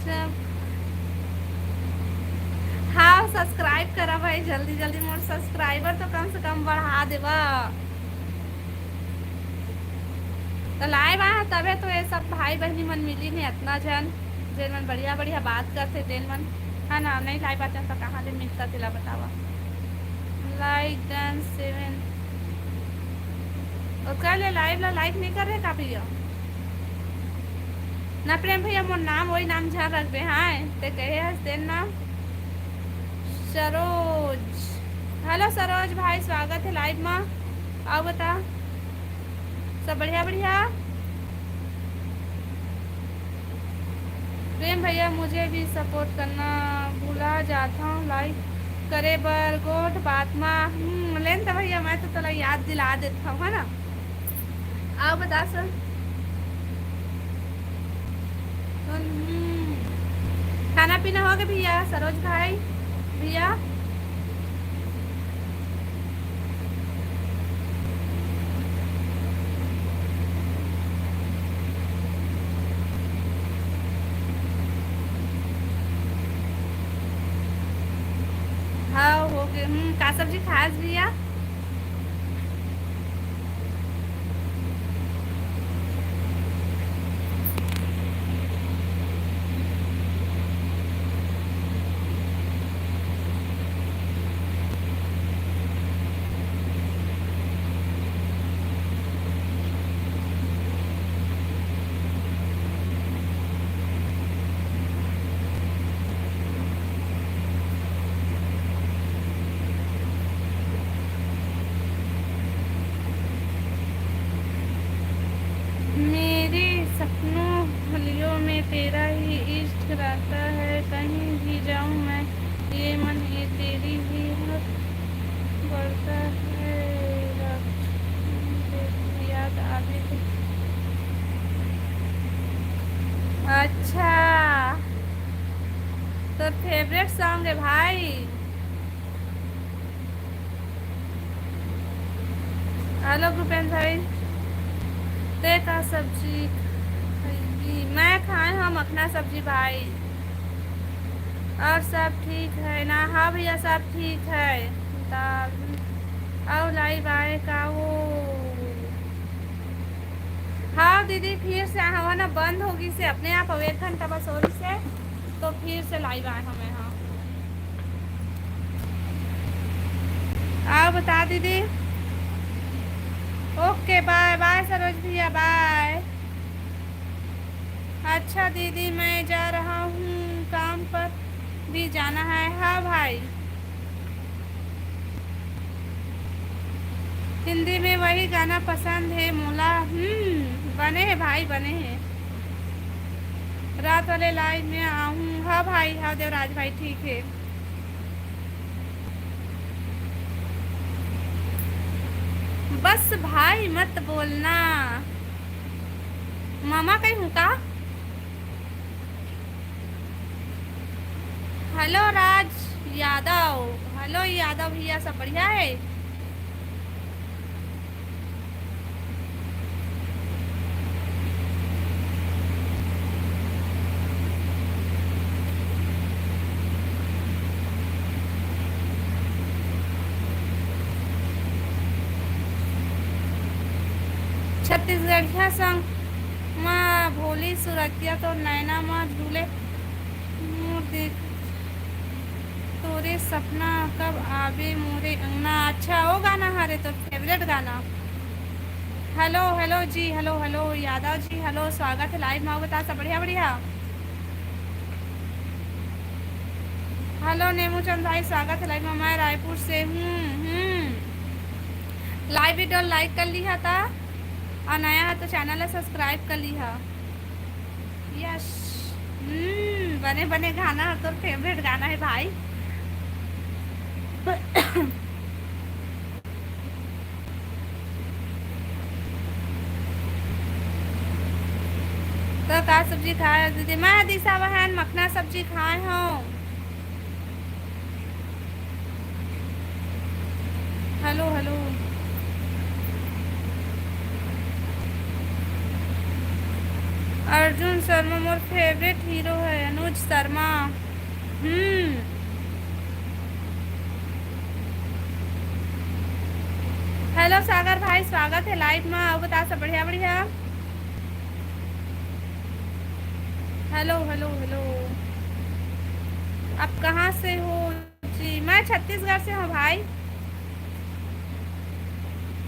सब, हाँ, subscribe करा भाई, जल्दी जल्दी मोर subscriber तो कम से कम बढ़ा देवा। तो live आए तभे तो ये सब भाई बहिनी मन मिलिन हे, अतना झन, जेन मन बढ़िया बढ़िया बात करथे तेन मन, है ना? नहीं live आते तो कहाँ ले मिलता, तेला बतावा। Like done seven। ओकर ले live ला like नहीं कर रहे का भैया? ना प्रेम भैया, मोर नाम वही नाम झन रखबे, हाँ, ते कहे हस तेन नाम। सरोज। Hello सरोज भाई, स्वागत है live मा। अउ बता, सब बढ़िया, बढ़िया? प्रेम भैया, मुझे भी support करना, भुला जाता हूँ like करे बर। गोठ बात मा, हम्म, लेन त भैया, मैं तो तोला याद दिला देता हूँ, है ना? अउ बता सर। हम्म। खाना पीना हो गया भैया, सरोज भाई, भैया? हाँ, हो गए। हम्म, का सब्जी खास भैया? सपनों हलियों में तेरा ही इश्क रहता है, कहीं भी जाऊं मैं, ये मन ये तेरी ही हक बढ़ता है। याद आवे तो। अच्छा, तो फेवरेट सॉन्ग है भाई। हेलो भूपेंद्र भाई, ते का सब्जी खइबी? मैं खाए हूँ मखना सब्जी भाई। और सब ठीक है ना? हाँ भैया, सब ठीक है। दाल और लाई बाय का वो। हाँ दीदी, फिर से हवा ना बंद होगी से अपने आप, अब एक घंटा बस हो रही से, तो फिर से लाई बाय हमें। हाँ, आओ बता दीदी। ओके, बाय बाय सरोज भैया, बाय। अच्छा दीदी, मैं जा रहा हूँ काम पर, भी जाना है। हाँ भाई, हिंदी में वही गाना पसंद है मोला। हम्म, बने है भाई, बने है। रात वाले लाइव में आहूँ। हाँ भाई, हाँ देवराज भाई, ठीक है। बस भाई मत बोलना। मामा कहीं हूँ का? हेलो राज यादव, हेलो यादव भैया, सब बढ़िया है? छत्तीसगढ़िया संग मा भोली सुरतिया तो नैना मा झूले मोर देख तोरे सपना कब आबे मोरे अंगना। अच्छा, वो गाना हरे तो फेवरेट गाना। हेलो, हेलो जी, hello, hello Yadav ji, hello, स्वागत है लाइव में। आओ बता सब बढ़िया, बढ़िया। हेलो नेमूचंद भाई, स्वागत है लाइव में। मैं रायपुर से हूँ। हम्म, लाइव वीडियो लाइक कर ली है था, और नया है तो चैनल ला सब्सक्राइब कर ली है। यस। हम्म, बने बने गाना है, तोर फेवरेट गाना है भाई। तो का सब्जी खाए दीदी? मैं दिशा बहन मखना सब्जी खाए हूँ। Hello, hello. अर्जुन शर्मा मोर फेवरेट हीरो है, अनुज शर्मा। हम्म। हेलो सागर भाई, स्वागत है लाइव में। आओ बता सब बढ़िया, बढ़िया। Hello, hello, hello. आप कहाँ से हो जी? मैं छत्तीसगढ़ से हूँ भाई।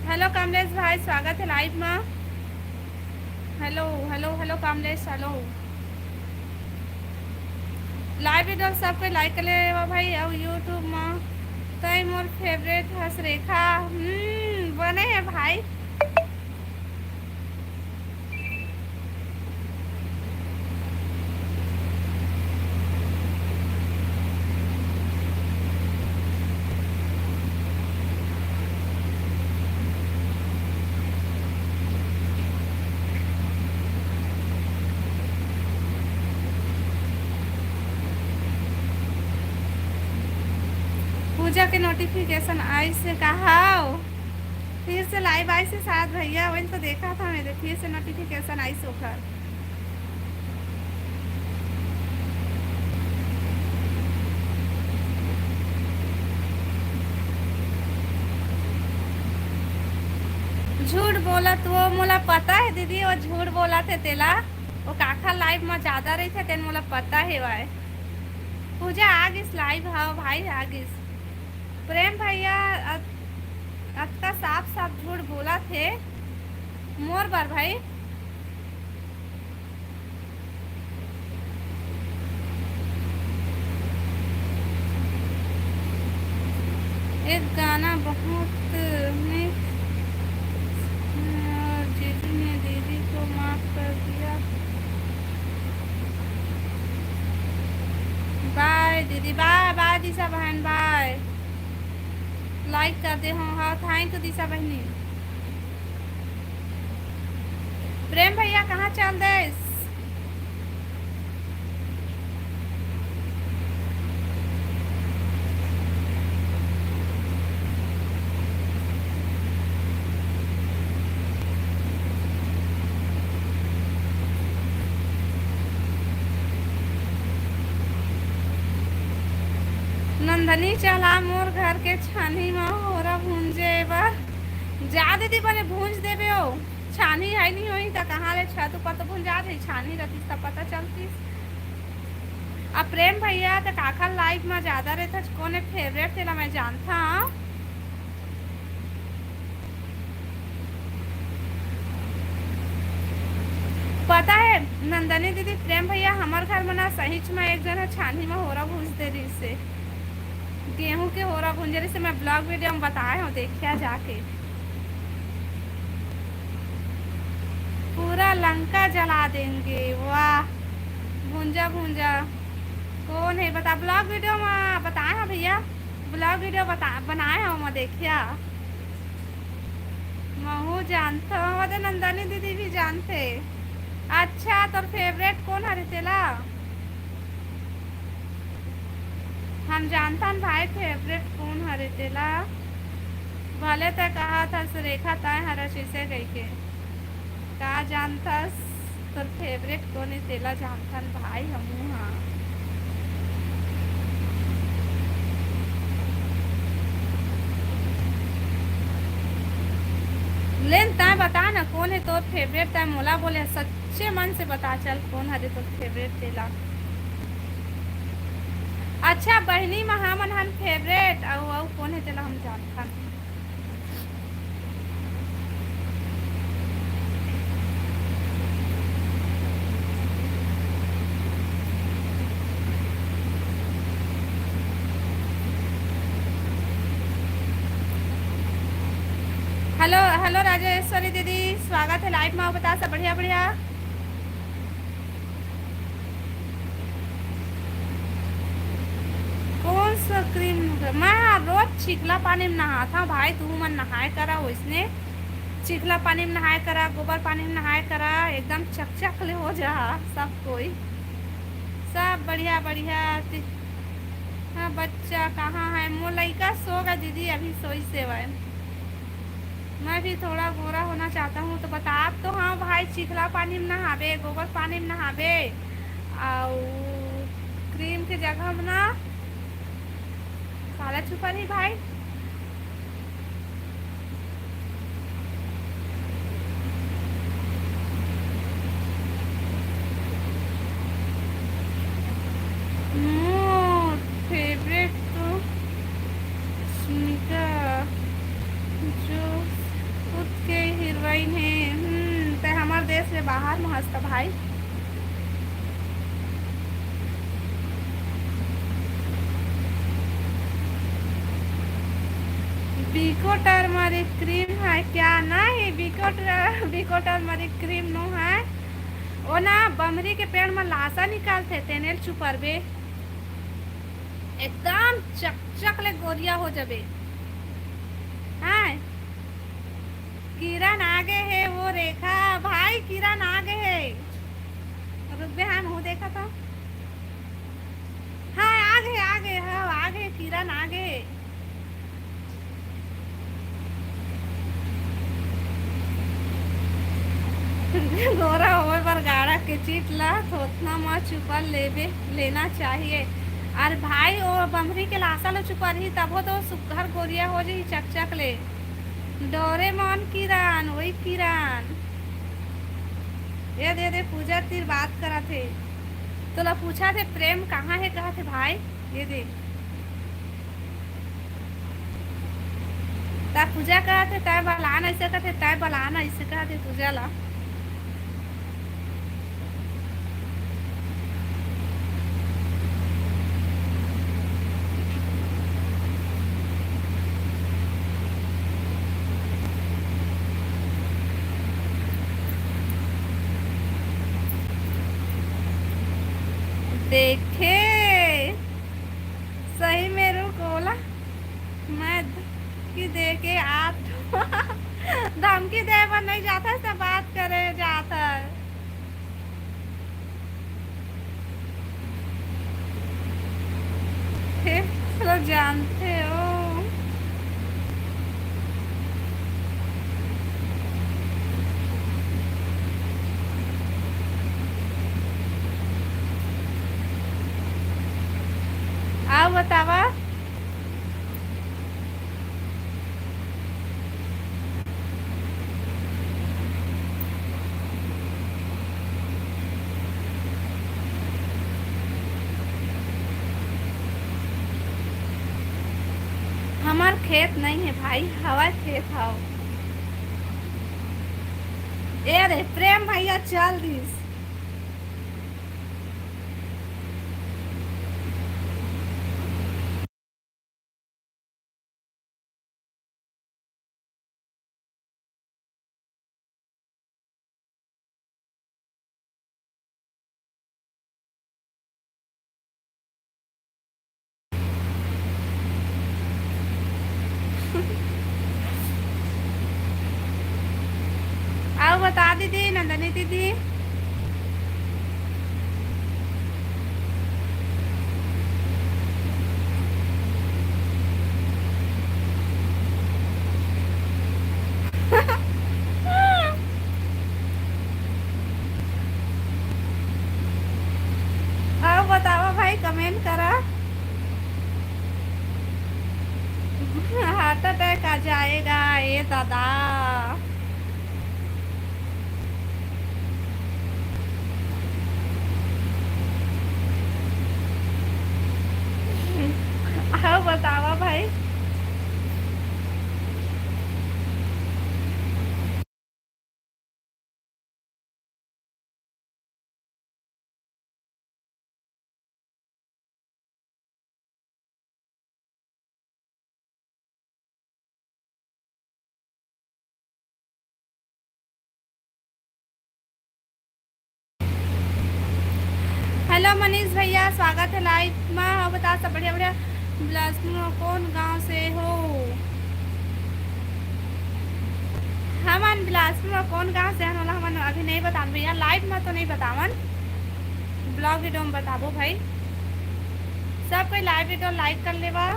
हेलो कमलेश भाई, स्वागत है लाइव में। Hello, hello, hello Kamlesh, hello. Live video सब कोई लाइक कर ले भाई। और YouTube में तो मोर फेवरेट हस रेखा। हम्म, बने है भाई। पूजा के नोटिफिकेशन आइस हे का? हाव, फिर से लाइव आइस हे शायद भैया, वही तो देखा था मैंने, फिर से नोटिफिकेशन आइस ओकर। झूठ बोलत वो मोला पता है दीदी, वो झूठ बोलत हे तेला, वो काखा लाइव में ज्यादा रहिथे तेन मोला पता है वाय। पूजा आ गिस लाइव, हाँ भाई आ गिस। प्रेम भैया अत-, अतका साफ साफ झूठ बोलत हे मोर बर भाई। एक गाना बहुत नीक, जीजू ने दीदी को माफ कर दिया। दिशा बहन, bye। Like कर दे हो, हाँ, thank you दिशा बहनी। प्रेम भैया कहाँ चल देस? नंदनी चला मोर घर के छानी म होरा भूंजे बर। जा दीदी, बने भूंज देबे ओ। छानी है नहीं होई त कहाँ ले छतू पत्तो भूंजा जाही, छानी रतिस त पता चलतिस। अब प्रेम भैया त काखर live म ज्यादा रहथस, कोने favourite तेला मैं जानथव। पता है नंदनी दीदी, प्रेम भैया हमर घर म ना सहीच म एक झन ह छानी म होरा भूंज दे रिहिस हे। गेहूं के होरा भूंजे रिहिस हे, मैं vlog video म बताए हव, देखिया जाके। पूरा लंका जला देंगे। वाह, भूंजा भूंजा। कोन हे बता, vlog video म बताए हव भैया, vlog video बता, बनाए हव, ओमा देखिया। महू जानथव, ओदे नंदनी दीदी भी जानथे। अच्छा, तोर favourite कोन हरे तेला? हम जानथन भाई favourite कोन हरे तेला। भले तैं कहत हस रेखा तैं हरस अइसे कहिके। का जानथस तोर favourite कोन हे तेला जानथन भाई हमू हा। लेन तैं बता ना कोन हे तोर favourite, तैं मोला बोले सच्चे मन से बता चल कोन हरे तोर favourite तेला। अच्छा बहिनी म हमन हन favourite, अउ अउ कोन हे तेला हम जानथन। Hello, hello राजेश्वरी दीदी, स्वागत हे live म। बता सब बढ़िया, बढ़िया। कोन सा cream? मैं हा रोज चिखला पानी म नहाथव भाई, तुहू मन नहाए करा वइसने। चिखला पानी म नहाए करा, गोबर पानी म नहाए करा, एकदम चकचक ले हो जा सब कोई। सब बढ़िया बढ़िया। हाँ, बच्चा कहाँ हे? मोर लइका सो गे दीदी, अभी सोइस हवय। मैं भी थोड़ा गोरा होना चाहता हूँ, तो बतात तो हँव भाई, चिखला पानी म नहाबे, गोबर पानी म नहाबे, अउ cream के जगह म ना काला छुपा नहीं भाई। मोर favourite तो स्मिता, जो खुद के heroine हे। हम्म, तैं हमर देश ले बाहर म हस त भाई। Bico turmeric cream हे क्या? नहीं, Bico tur-, Bico turmeric cream नो हे। ओ ना, बमरी के पेड़ म लासा निकलथे, तेने ल चुपरबे, एकदम चकचक ले गोरिया हो जबे। हाँ, किरण आगे हे वो रेखा, भाई किरण आगे हे। रुक बे, हाँ, महू देखत हँव। हाँ, आगे, आगे, हाँ, आगे, किरण आगे। गोरा होय बर गाड़ा के चीट ला थोथना म चुपर लेबे, लेना चाहिए। अरे भाई, ओ बमरी के लासा ल चुपरही, तभो तो सुग्घर गोरिया हो जही चकचक ले। डोरेमोन किरण, वही किरण। ये दे, दे, पूजा तीर बात करत हे। तोला पूछत हे, प्रेम कहाँ हे, कहत हे भाई। ये दे। ता पूजा कहत हे, तैं बलान अइसे कहत हे, तैं बलान अइसे कहत हे पूजा ला। देखे, सही में नहीं जाता है, सब बात करे जाता है। हे, तो जानते हो। आओ बतावा। हमार खेत नहीं है भाई, हवा खेत हव। ए रे प्रेम भैया चल दिस। आओ बता दीदी, नंदनी दीदी। आओ बतावा भाई, comment करा। Heart attack आ जाएगा ए दादा। आओ बतावा भाई। हेलो मनीष भैया, स्वागत है लाइव में। और बता सब बढ़िया बढ़िया। बिलासपुर में कौन गांव से हो? हमन बिलासपुर में कौन गांव से हन, ओला हमन अभी नहीं बतावन भैया, लाइव में तो नहीं बतावन, ब्लॉग वीडियो में बताबो भाई। सब कोई लाइव वीडियो लाइक कर लेवा।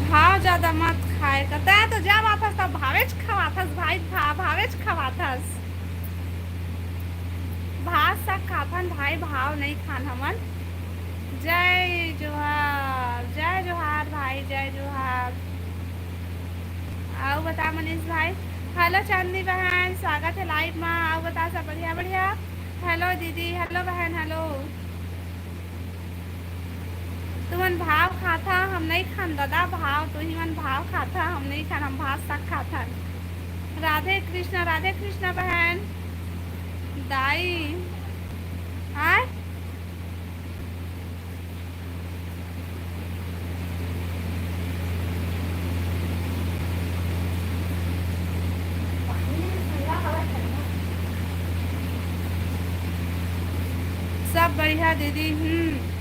भाव ज्यादा मत खाए कर, तैं तो जब आथस तब भावेच खवाथस भाई, भा-, भावेच खवाथस। भात साग खाथन भाई, भाव नहीं खान हमन। जय जोहार, जय जोहार भाई, जय जोहार। आओ बता मनीष भाई। हेलो चांदनी बहन, स्वागत है लाइव में। आओ बता सब बढ़िया बढ़िया। हेलो दीदी, हेलो बहन, हेलो। तुमन भाव खाता, हम नहीं खान दादा भाव, तुही मन भाव खाता, हम नहीं खान, हम भात साग खाथन। राधे कृष्णा, राधे कृष्णा बहन। दाई, आय? सब बढ़िया दीदी। हम्म।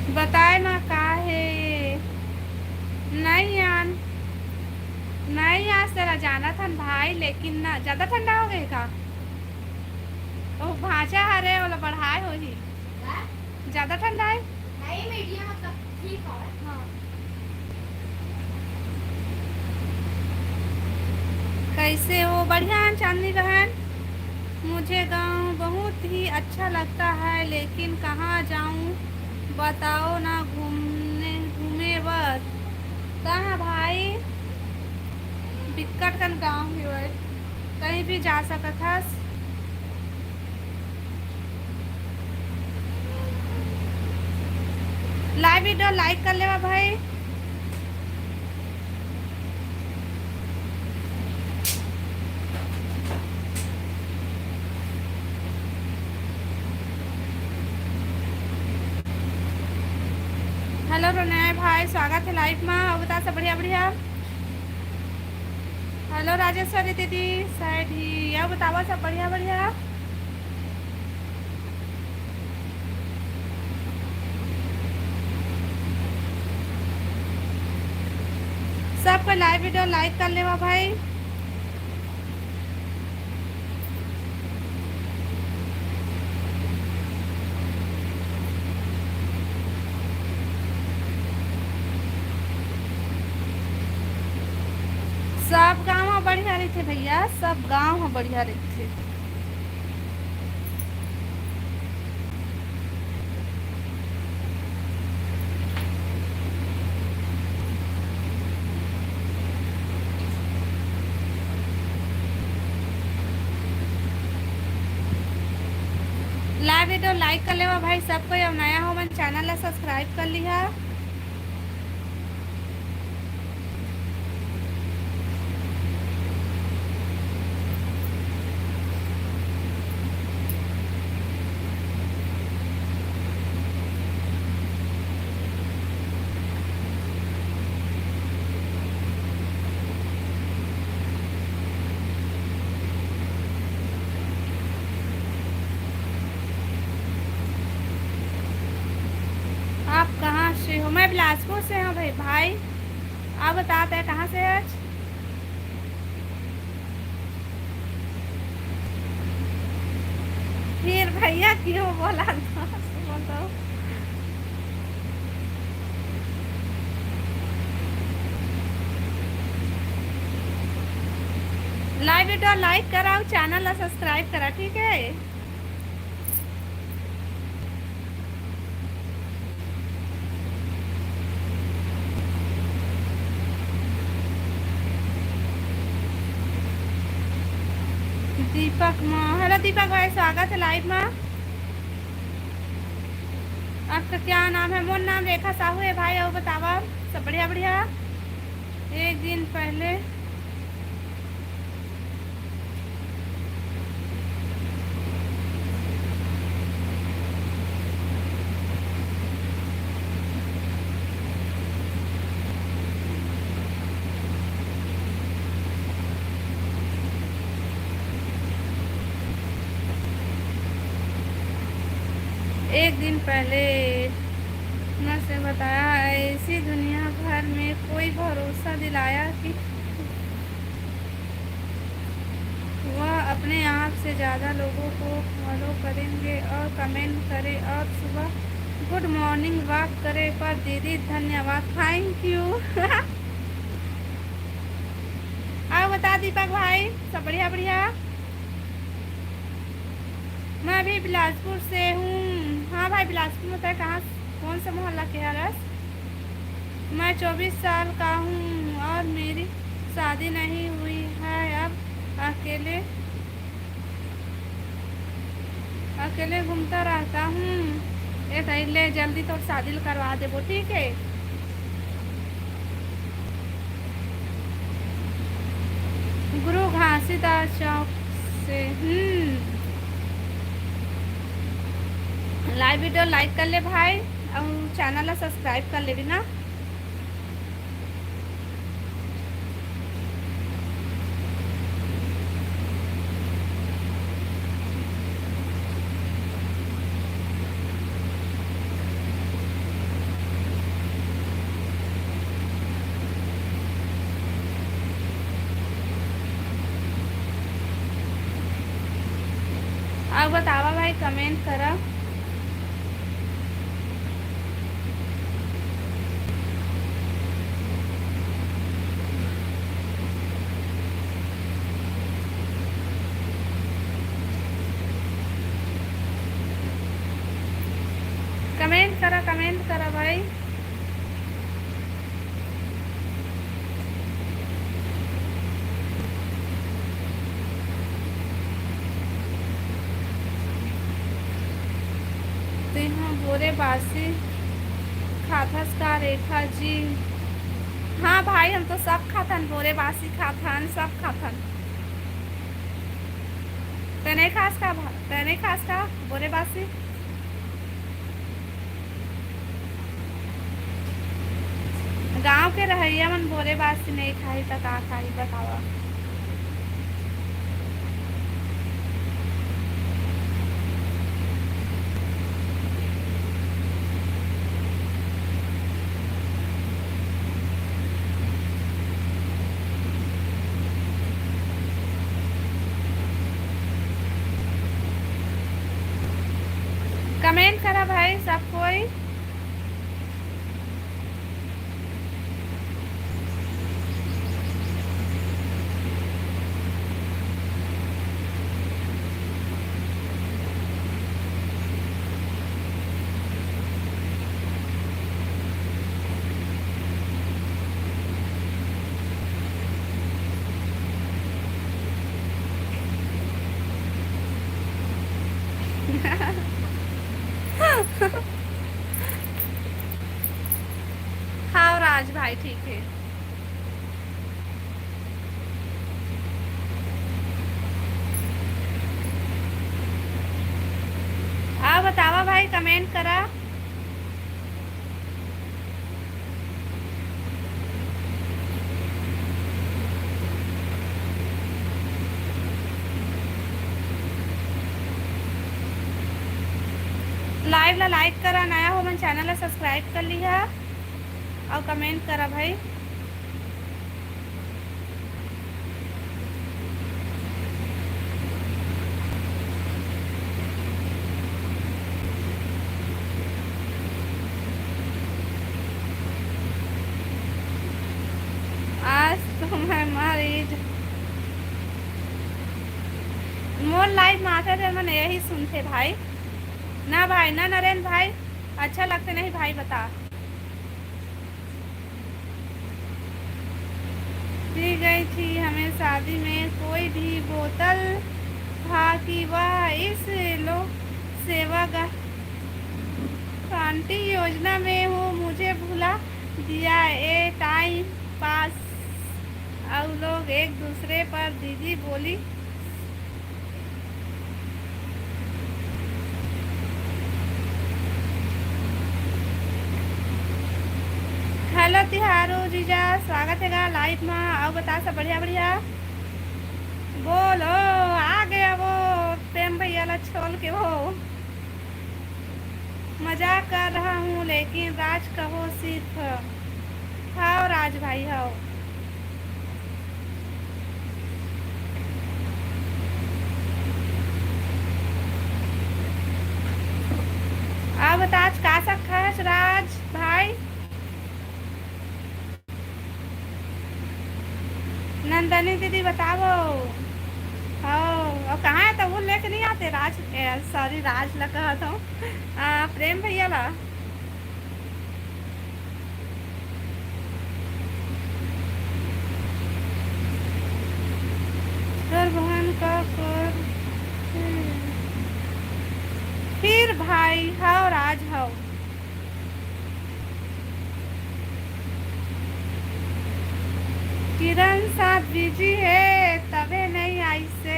बताए ना का हे? नहीं यार, नहीं आज तेला जानत हन भाई, लेकिन ना, ज्यादा ठंडा हो गए का? ओ भांचा हरे, ओला बढ़ाए होही। का? ज्यादा ठंडा है? नहीं, मीडियम, मतलब, ठीक है। हाँ। कैसे हो? बढ़िया है चांदनी बहन। मुझे गांव बहुत ही अच्छा लगता है, लेकिन कहाँ जाऊँ, बताओ ना घूमने, घूमे बर। कहाँ भाई? बिक्कट कन गाँव हे ओए, कहीं भी जा सकत हस। Live video like कर लेवा भाई। Hello रोनाय भाई, स्वागत हे live मा। अउ बता, सब बढ़िया बढ़िया? Hello राजेश्वरी दीदी, सैडी, अउ बतावा, सब बढ़िया बढ़िया? सब कोई live video like कर लेवा भाई। सब गाँव ह बढ़िया रहिथे भैया, सब गाँव ह बढ़िया रहिथे। Live video like कर लेवा भाई सब कोई, अउ नया हो मन channel ला subscribe कर लिहा। आप कहाँ से हो? मैं बिलासपुर से हूँ भाई। भाई, आप बता, तै कहाँ से है? फिर भैया क्यों बोला था? बोलो। Live video like करा अउ channel ला subscribe करा, ठीक है? दीपक मा, hello दीपक भाई, स्वागत है live मा। आपका क्या नाम है? मोर नाम रेखा साहू है भाई। अउ बतावा, सब बढ़िया बढ़िया? एक दिन पहले एक दिन पहले न से बताया, ऐसी दुनिया भर में कोई भरोसा दिलाया कि वह अपने आप से ज़्यादा लोगों को follow करेंगे और comment करें और सुबह good morning walk करें। पर दीदी धन्यवाद, thank you। अउ बता दीपक भाई, सब बढ़िया बढ़िया? मैं भी बिलासपुर से हूँ। हाँ भाई, बिलासपुर में तय कहाँ, कौन सा मोहल्ला के हरस? मैं चौबीस साल का हूँ और मेरी शादी नहीं हुई है। अब अकेले, अकेले घूमता रहता हूँ। ए तई ले जल्दी तोर शादी ल करवा देबो, ठीक है? गुरु घासीदास चौक से। हम्म, live video like कर ले भाई, अउ channel ला subscribe कर लेबे ना। अउ बतावा भाई, comment करा। कमेंट करा, कमेंट करा भाई। तेहा बोरे बासी खाथस का रेखा जी? हाँ भाई, हम तो सब खाथन, बोरे बासी खाथन, सब खाथन। तै नहीं खास का भा-, तै नहीं खास का बोरे बासी? गांव के रहइया मन बोरे बासी नहीं खाही त का खाही बतावा? कमेंट करा भाई सब कोई। हाँ राज भाई, ठीक है। आ बतावा भाई, कमेंट करा। लाइव ला लाइक करा, नया हो मन चैनल ला सब्सक्राइब कर लिहा। अउ कमेंट करा भाई। आज तो मैं मर ही जा-, मोर लाइव माथे ते मन यही सुनथे भाई। ना भाई, ना नरेंद्र भाई, अच्छा लगते नहीं भाई, बता। पी गई थी हमें शादी में कोई भी बोतल, था कि वह इस लोक सेवा गा-, गारंटी योजना में हूँ, मुझे भुला दिया ए टाइम पास। और लोग एक दूसरे पर दीदी बोली। हेलो तिहारू जीजा, स्वागत हे गा लाइव मा। अउ बता सब बढ़िया बढ़िया? बोलो, आ गया वो प्रेम भैया ला छोड़ के वो। मजाक कर रहा हूँ, लेकिन राज कहो सिर्फ। हाव राज भाई, हाव। अब बता, आज का साग खाए हस राज भाई? नंदनी दीदी बतावो। हाँ, और कहाँ है तो वो लेके नहीं आते राज, ए, सॉरी, राज ला कहत हूँ, आ, प्रेम भैया ला। तोर बहन का कर, फिर भाई, हाव राज हाव। किरण साथ बिजी हे, तभे नहीं आइसे।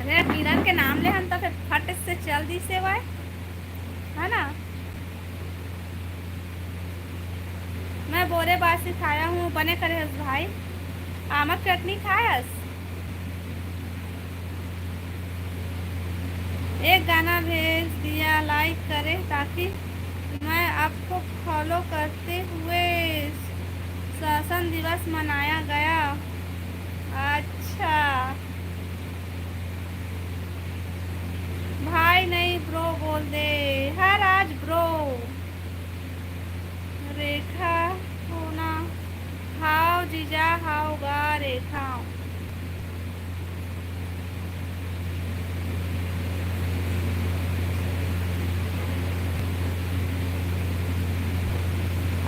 अरे, किरण के नाम ले हन, त फिर फट से चल दिसे वय, है ना? मैं बोरे बासी खाया हूँ, बने करे हस भाई। आमक चटनी खायस? एक गाना भेज दिया लाइक करें, ताकि मैं आपको फॉलो करते हुए शासन दिवस मनाया गया। अच्छा भाई, नहीं ब्रो बोल दे, हर आज ब्रो। रेखा हो ना? हाव जीजा, हाव गा रेखा।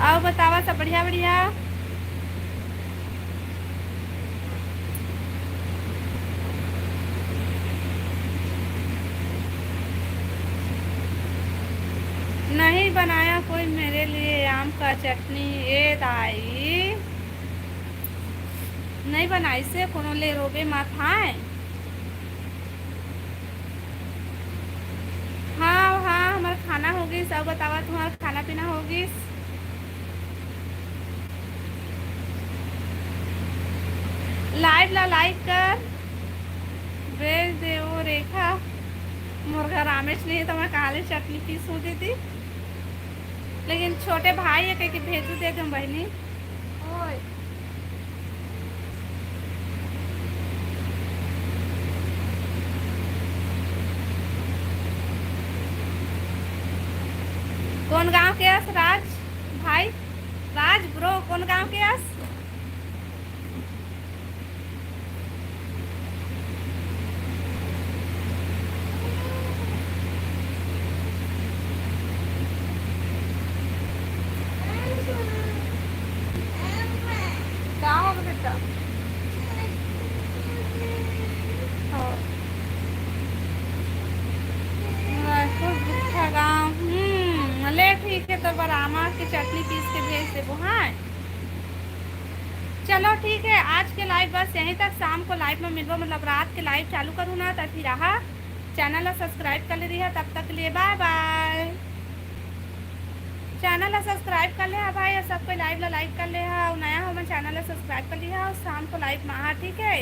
अउ बतावा, सब बढ़िया बढ़िया? नहीं बनाया कोई मेरे लिए आम का चटनी, ए दाई। नहीं बनाइसे, कोनो ले रोबे मत, हाय। हाँ, हाँ, हमर खाना हो गिस। अउ बतावा, तुम्हार खाना पीना हो गिस? Live ला like कर, भेज दे वो रेखा। मोर घर आमेच नहीं है, तो मैं कहाँ ले चटनी पीसूं दीदी? लेकिन छोटे भाई है, कह के भेजू दे दूं बहनी। ओए। कोन गांव के अस राज भाई? राज bro, कोन गांव के अस? का होगे बेटा? हाँ। रायपुर गुट्ठा गांव। हम्म, ले ठीक है, तो बरामा के चटनी पीस के भेज देबो, हाँ। चलो ठीक है, आज के live बस यहीं तक। शाम को live में मिलबो, मतलब रात के live चालू करूँ ना, तो फिर आहा, channel ला subscribe कर ले रही है। तब तक के लिए bye bye। Channel ला subscribe कर ले हा भाई, अउ सब कोई live ला like कर ले हा, अउ नया हो मन channel ला subscribe कर लिहा, अउ शाम को live में आहा, ठीक है?